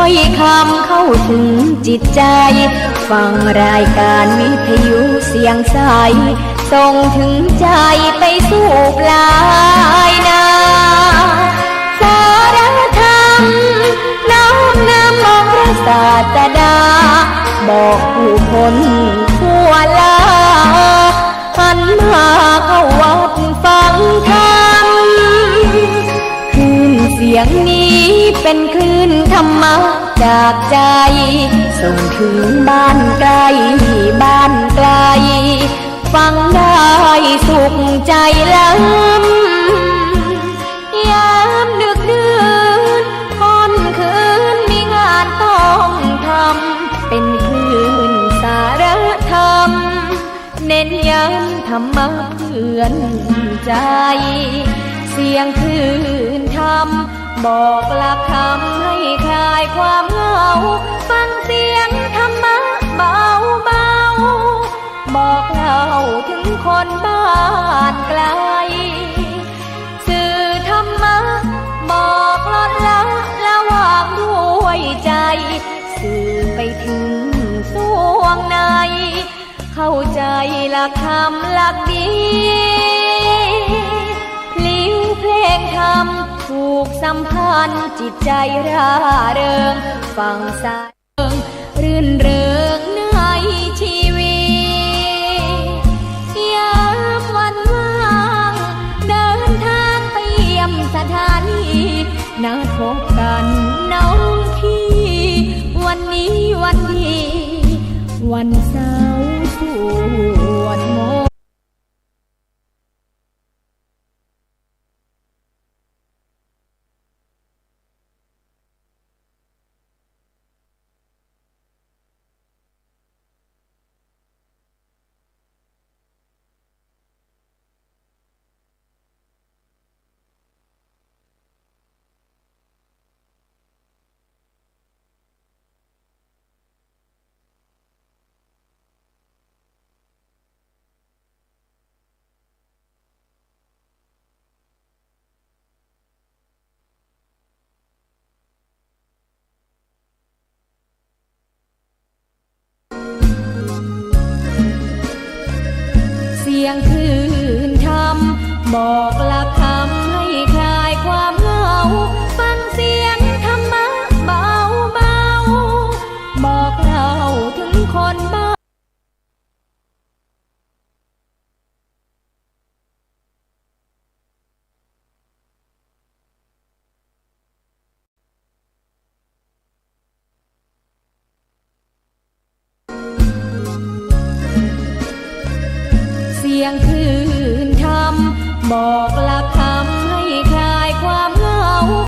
ถ้อยคำเข้าถึงจิตใจ ฟังรายการวิทยุเสียงใส ส่งถึงใจไปสู่ปลายนา สาระธรรมน้อมนำองค์พระศาสดา บอกผู้คนทั่วลา หันมาเข้าวัดฟังธรรม คลื่นเสียงนี้เป็นคลื่นธรรมะจากใจ ส่งถึงบ้านใกล้บ้านไกล ฟังได้สุขใจล้ำ ยามดึกดื่นค่ำคืนมีงานต้องทำ เป็นคลื่นสาระธรรม เน้นย้ำธรรมะเตือนใจ เสียงคลื่นธรรมบอกหลักธรรมให้คลายความเหงา ฟังเสียงธรรมะเบาๆ บอกเล่าถึงคนบ้านไกล สื่อธรรมะบอกลดละละวางด้วยใจ สื่อไปถึงส่วงใน เข้าใจหลักธรรมหลักดี พลิ้วเพลงธรรมผูกสัมพันธ์จิตใจร่าเริง ฟังสาย รื่นเริงในชีวิต ยามวันว่างเดินทางไปเยี่ยมสถานี นัดพบกันน้องพี่ วันนี้วันดี วันเสาร์สวดมนต์ เสียงคลื่นธรรมบอกหลักธรรมให้คลายความเหงา ฟังเสียงธรรมะเบาๆ บอกเล่าถึงคนบ้าน เสียงคลื่นธรรมบอก